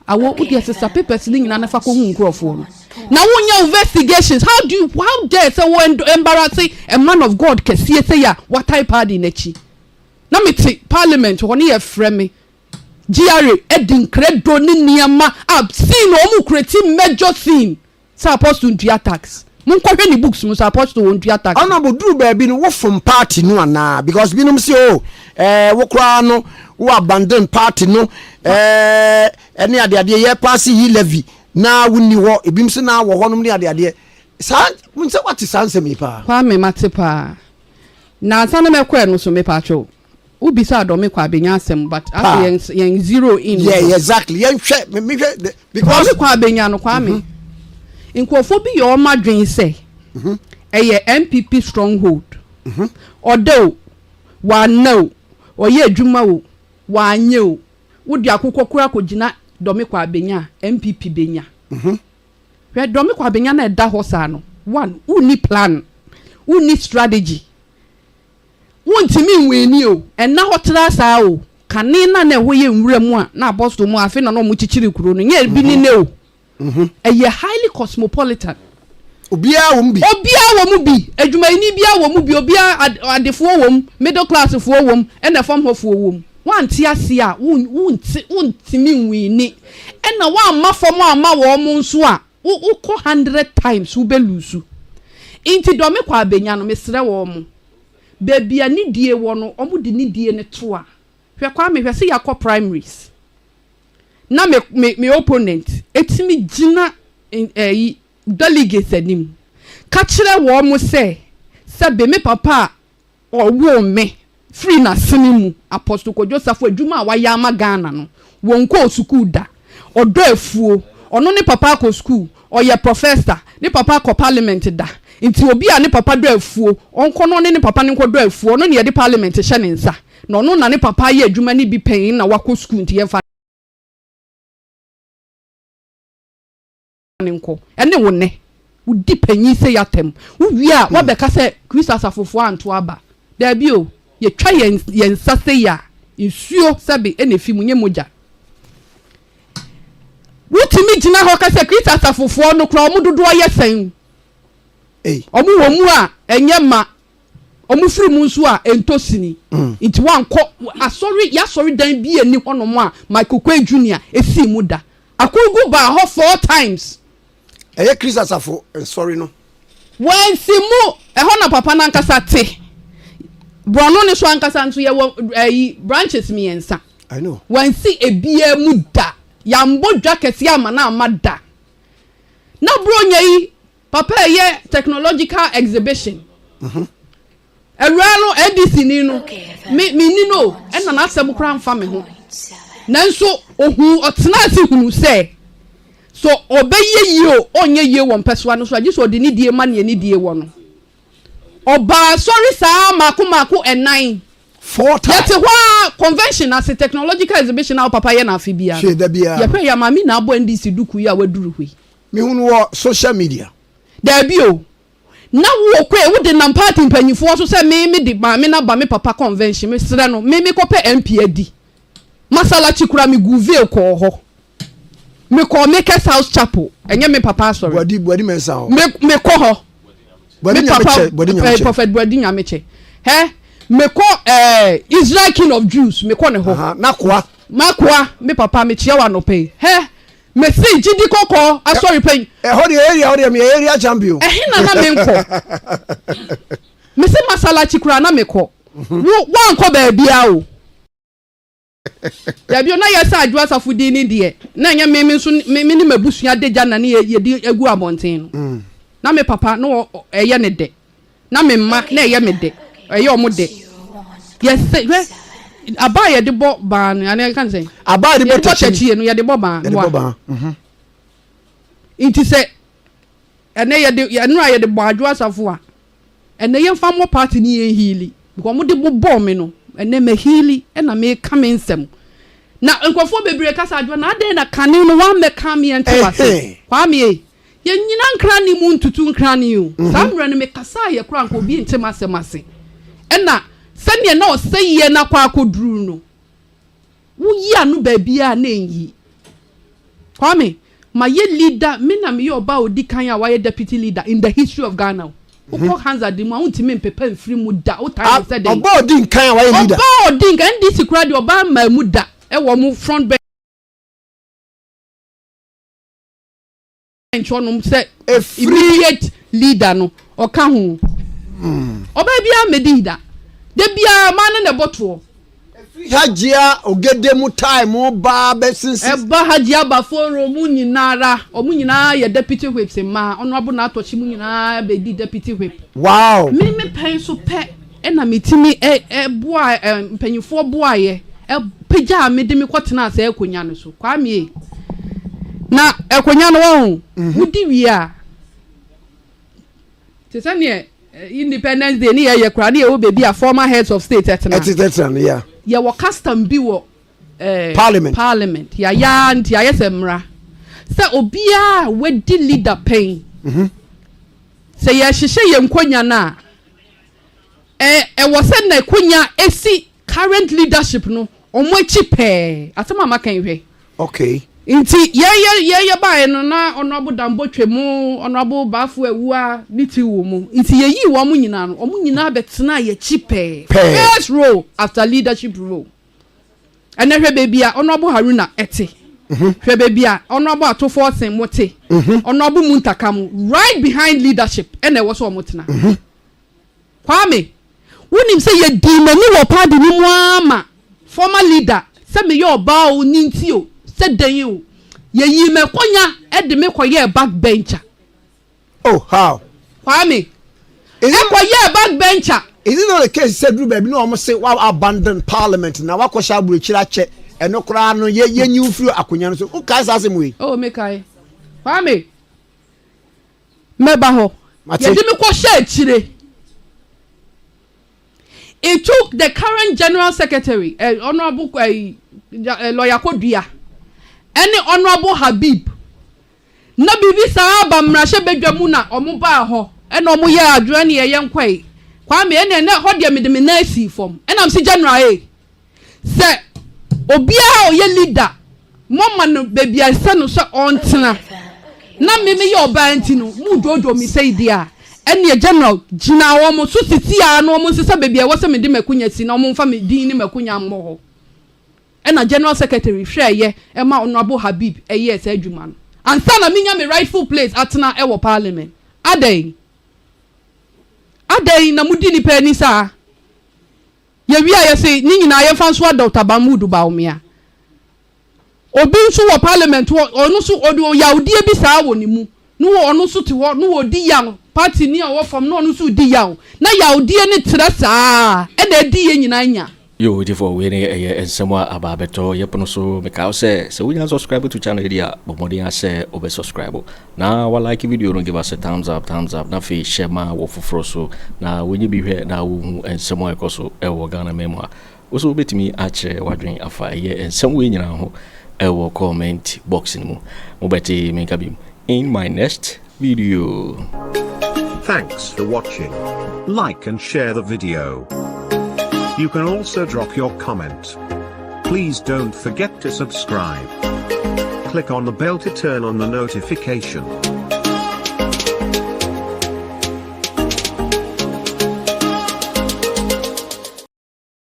Awo wo deɛ sesa papers no nyinaa na fa kɔhu nkurɔfoɔ no na wonyɛ investigations how do you how dare sɛ wo embarrass a man of God kɛseɛ sɛ yɛ a watae party n'akyi na mete parliament hɔ ne yɛfrɛ me GRA ɛdi nkredo ne nneɛma a scene wɔn kureti major scene Sɛ apostle ntua tax. Monkɔhwɛ ne books mu sɛ apostle ɔntua tax. Honourable duru baabi no wo fom party no anaa because binom se oh eh wo koraa no wo abandon party no eh ɛne adeadeɛ yɛ paase yi levy na wo nni hɔ ebinom se na wɔ hɔ nom ne adeadeɛ saa sɛ wate saa nsɛm yi paa. Kwame mate paa. Na ansa na mɛkɔ ɛno so mepakyɛw wo bisaa dɔme kɔ abenya asɛm but afei yɛn yɛn zero in yeah, yeah exactly yɛn hwɛ me hwɛ because dɔme kɔ abenya no Kwame mm -hmm. nkurɔfoɔ bi yɛ wɔn adwene sɛ mm -hmm. ɛyɛ NPP stronghold mm -hmm. ɔda o wanna o ɔyɛ adwuma o wanyɛ o wode akokɔ kora kɔgyina dɔme kɔ abenya NPP benya mm -hmm. Hwɛ dɔme kɔ abenya na ɛda hɔ saa no one wonni plan wonni strategy Wontumi nwini o, ɛnna hɔ tra saa o. Kane no a na ɛhɔ yɛ nwura mu a na Apostle mu afe na na wɔkyekyere kuro no, nyɛ ebi ne nnɛ o. Ɛyɛ highly cosmopolitan. Obiara wɔ mu bi. Obiara wɔ mu bi. Adwumayɛni biara wɔ mu bi. Obiara, ad, adefoɔ wɔ mu, middle class foɔ wɔ mu, ɛna fam hɔfoɔ wɔ mu. Woante aseɛ a, wo, wonte, wontumi nwini. Ɛna woamma fam amma wɔn nso a, Wo wokɔ hundred times wo bɛ lusu nti dɔme kɔ abɛnya no mesrɛ wɔn baabi a nidie wɔ no wɔn de nidie no to a hwɛ Kwame hwɛ sɛ yakɔ primaries na me me me opponent ɛtumi gyina ɛyi delegates anim ka kyerɛ wɔn sɛ sɛbe me papa a Ɔwoo me firii n'asene mu. Apostle Kojo Safo adwuma a wayɛ ama Ghana no, wɔnkɔɔ sukuu da. Ɔdɔ afuo. Ɔno ne papa akɔ sukuu. Ɔyɛ professor. Ne papa akɔ parliament da. Nti obi a ne papa dɔ afuo, ɔnkɔ na ɔne ne papa no nkɔdɔ afuo. Ɔno na yɛde parliament hyɛ ne nsa. Na ɔno na ne papa ayɛ adwuma no bi pɛn na wakɔ sukuu nti yɛmfa no nkɔ. Ɛne wo nnɛ. Wodi panyin sei atɛm. Wowie a, woabɛka sɛ Kristo asafofoɔ anto aba. Daabi o. Yɛtwa yɛn yɛn nsa sei a, nsuo sɛbe na ɛfi mu, nyɛ mogya. Wotumi gyina hɔ ka sɛ Kristo asafofoɔ no koraa wɔn dodoɔ yɛ sɛn? Wɔn wɔ mu a ɛnyɛ ma, wɔn firi mu nso a ɛntɔ sini. Mm. Nti wankɔ asɔre yɛasɔre dan bi ani hɔnom a Michael Quay Junior esii mu da. Akogu baa hɔ four times. Ɛyɛ Kristo asafo nsɔre no. Wansi mu, ɛhɔ na papa no ankasa te. Borɔno no so ankasa nso yɛwɔ ɛyi branches mmiɛnsa. I know. Wansi ebiara mu da. Yɛambɔ dwa kɛseɛ ama no amma da. Na Buronya yi, papa ɛyɛ technological exhibition. Mm -hmm. Awuraa no, NDC ni no, me menni no o, ɛna n'asɛm koraa mfa me ho. Nanso ohuu, ɔtenaa ase hunuu sɛ, sɛ ɔbɛyɛ yie o, ɔnyɛ yie wɔ mpɛsoa no so a, gye sɛ ɔde nidie ma nea nidie wɔ no. Ɔbaa asɔre saa mmaako mmaako ɛnan. Four times. Yɛte hɔ ara, convention ase, technological exhibition a wo papa yɛ no afe biara no, Hwɛ, da biara no. yɛhwɛ yɛ a, maame na abɔ NDC duku yi a waduru hɔ yi. Mehu no wɔ social media. Daabi o. Na wo kɔ ɛ, wo de nam party mpanyinfoɔ so sɛ me me de maame no aba me papa convention, me srɛ no, me me kɔ pɛ MP adi. Masalakyi koraa me guu veil kɔɔ hɔ. Me kɔɔ Makers House Chapel, ɛnyɛ me papa asɔre. Buadi, Buadi Mensah hɔ. Me, me kɔ hɔ. Buadi Me papa, Nyamekyɛ, Buadi eh, Nyamekyɛ. Prophet Buadi Nyamekyɛ. Hɛ, me kɔ eh, Israel King of Jews, me kɔ ne hɔ. Aha, n'akoa. M'akoa, me papa, me kyia wo anɔpa yi. Hɛ, Me se gyidi kɔkɔɔ asɔre panyin. Ɛhɔ deɛ area hɔ deɛ meyɛ area champion. Ɛhe na na menkɔ? Me se Masalachi koraa na mekɔ. Mhm. Wo woankɔ baabiara o. Dabi o, na yɛ sɛ Adwo Asafo din ne deɛ, na ɛnyɛ me me nso me me ne m'abusua adagya na ne yɛde agu abɔnten no. Mm. Na me papa na ɛyɛ ne dɛ. Na me mma na ɛyɛ me dɛ, ɛyɛ wɔn dɛ. Yɛsɛ hwɛ aba a yɛde bɔ baa no, anaa yɛka ne sɛn? Aba a yɛde bɔ tɛkyie no, yɛde bɔ baa. Yɛde bɔ baa. Mhm. Nti sɛ ɛnɛ yɛde ɛno a yɛde bɔ adwo asafo a, ɛnɛ yɛmfa mmɔ party ne yɛn hiili. Because wɔn de bobɔɔ me no, ɛnɛ mɛ hiili ɛna meka me nsɛm. Na nkurɔfoɔ bebree kasa adwo na adɛn na kane no wɔammɛka me ɛnte wase. Kwame ei. Yɛnnyina nkrane mu ntutu nkrane o. Saa mmerɛ no mekasaeɛ koraa anka obi nte m'asɛm ase. Ɛna sɛdeɛ na ɔsɛeɛ no akɔ akɔduru no, woyi ano baabiara a na ɛnyi. Kwame, mayɛ leader, me na meyɛ ɔbaa a ɔdi kan a wayɛ deputy leader in the history of Ghana o. Wokɔ Hansard mu a, wontumi mpepa mfiri mu da, wotaa ne sɛ dɛn. Ɔbaa a ɔdi nkan a wayɛ leader. Ɔbaa a ɔdi nkan, NDC koraa deɛ ɔbaa mmaa mu da wɔ wɔn front bench. Bench hɔnom sɛ immediate leader no ɔka ho. Ɔbaa biara mmɛdii da. Da biara maa no na ɛbɔ toɔ. Ɛfiri Hajia Ogede mu time ba bɛsisi. Ɛba Hajia Baforo mu nyinara, wɔn nyinaa yɛ deputy whips mmaa. Honourable Natɔkye mu nyinaa bɛdi deputy whip. Wow! Me me pɛn so pɛ ɛna metumi boa mpanyinfoɔ boaeɛ pagyaa me de me kɔtenaa saa akonnwa no so. Kwame ei, na akonnwa no wɔn mhm. wodi wie a te sɛ neɛ Independence Day ne yɛyɛ koraa ne yɛwɔ baabi a former heads of state ɛtena. Ɛtena no ya. Yɛwɔ custom bi wɔ eh, parliament. Parliament yɛayɛ nti ayɛ sɛ mmara sɛ obiara wadi leader pɛn. Mhm. Sɛ yɛhyehyɛ yɛn nkonnwa no a Ɛ ɛwɔ sɛ n'akonya si current leadership no wɔn akyi pɛɛ. Asɛm a maka yi hwɛ. Okay. Nti yɛn yɛ yɛn yɛ baeɛ no na Honourable Dambo Twemu, Honourable Bafo Awuah ne Tiwu mo. Nti yɛyii wɔn nyinaa no, wɔn nyinaa bɛtenaa yɛn akyi pɛɛ. Pɛɛ. First row after leadership row. Ɛnɛ hwɛ baabi a Honourable Haruna te. Hwɛ baabi a Honourable Ato Forson mo te. Honourable Muntaka mo, right behind leadership ɛna ɛwɔ sɛ wɔn tena. Kwame, wonim sɛ yɛdii m'ani wɔ party no mu ara ma former leader sɛ meyɛ ɔbaa o ne nti o, sɛ dɛn o, yɛyii m'akonya de me kɔyɛɛ back bencher. Oh, how? Kwame, ɛkɔyɛɛ back bencher. Is it not the case sɛ duru baabi na wɔn se wa abandon parliament na wakɔhyɛ aburokyire akyɛ ɛno koraa no yɛ yɛnyi wo firi akonya no so wokae saa asɛm wei? Oh, mekae. Kwame, Mɛba hɔ. Mate. Yɛde me kɔhyɛ akyire. It took the current general secretary, eh, honourable eh, eh, lawyer Kodua, ɛne honourable Habib. Na biribi saa aba mmarahyɛ badwa mu na wɔn baa hɔ ɛna wɔn yɛ adwene ne yɛyɛ nkɔe. Kwame, ɛnneɛ na ɛhɔ deɛ mede me nan sii fam. Ɛna mese General ee, sɛ obiara a ɔyɛ leader, moama no baabi a ɛsɛ no sɛ ɔntena, na me meyɛ ɔbaa nti no, modwoodwoo me sei deɛ a, ɛnneɛ General, gyina wɔn so sisi ara na wɔn nsesa baabi a ɛwɔ sɛ mede m'akonya si na wɔmfa me din ne m'akonya mmɔ hɔ. Ɛna General Secretary hwɛɛyɛ ma Honourable Habib yɛɛ saa adwuma no ansa na menya me rightful place atena wɔ Parliament. Adɛn? Adɛn na modi nnipa ani saa? Yɛwie a yɛse ne nyinaa yɛmfa nsoa Doctor Mahmood Bawumia. Obi nso wɔ parliament hɔ, ɔno nso ɔde ɔyawdeɛ bi saa wɔ ne mu, na ɔno nso te hɔ na ɔredi yaw, party ni a ɔwɔ fam na ɔno nso redi yaw, na yawdeɛ no trɛ saa ɛna ɛdi yɛn nyinaa nya. Yo odifoɔ wei ne ɛyɛ nsɛm a aba abɛtɔ yɛ pono so mekae wo sɛ sɛ wonya subscribe to channel yi deɛ a bɔ mmɔden ara sɛ wobɛ subscribe na wa like video no give us a thumbs up thumbs up na afei hyɛ ma wɔ foforɔ so na wɔnyɛ bi hwɛ na wɔhu nsɛm a ɛkɔ so ɛwɔ Ghana man mu a wo so wobɛtumi akyerɛ w'adwene afa ɛyɛ nsɛm wei nyinaa ho ɛwɔ comment box no mu mobɛte menka bi in my next video. Thanks for watching. Like and share the video. You can also drop your comment. Please don't forget to subscribe. Click on the bell to turn on the notification.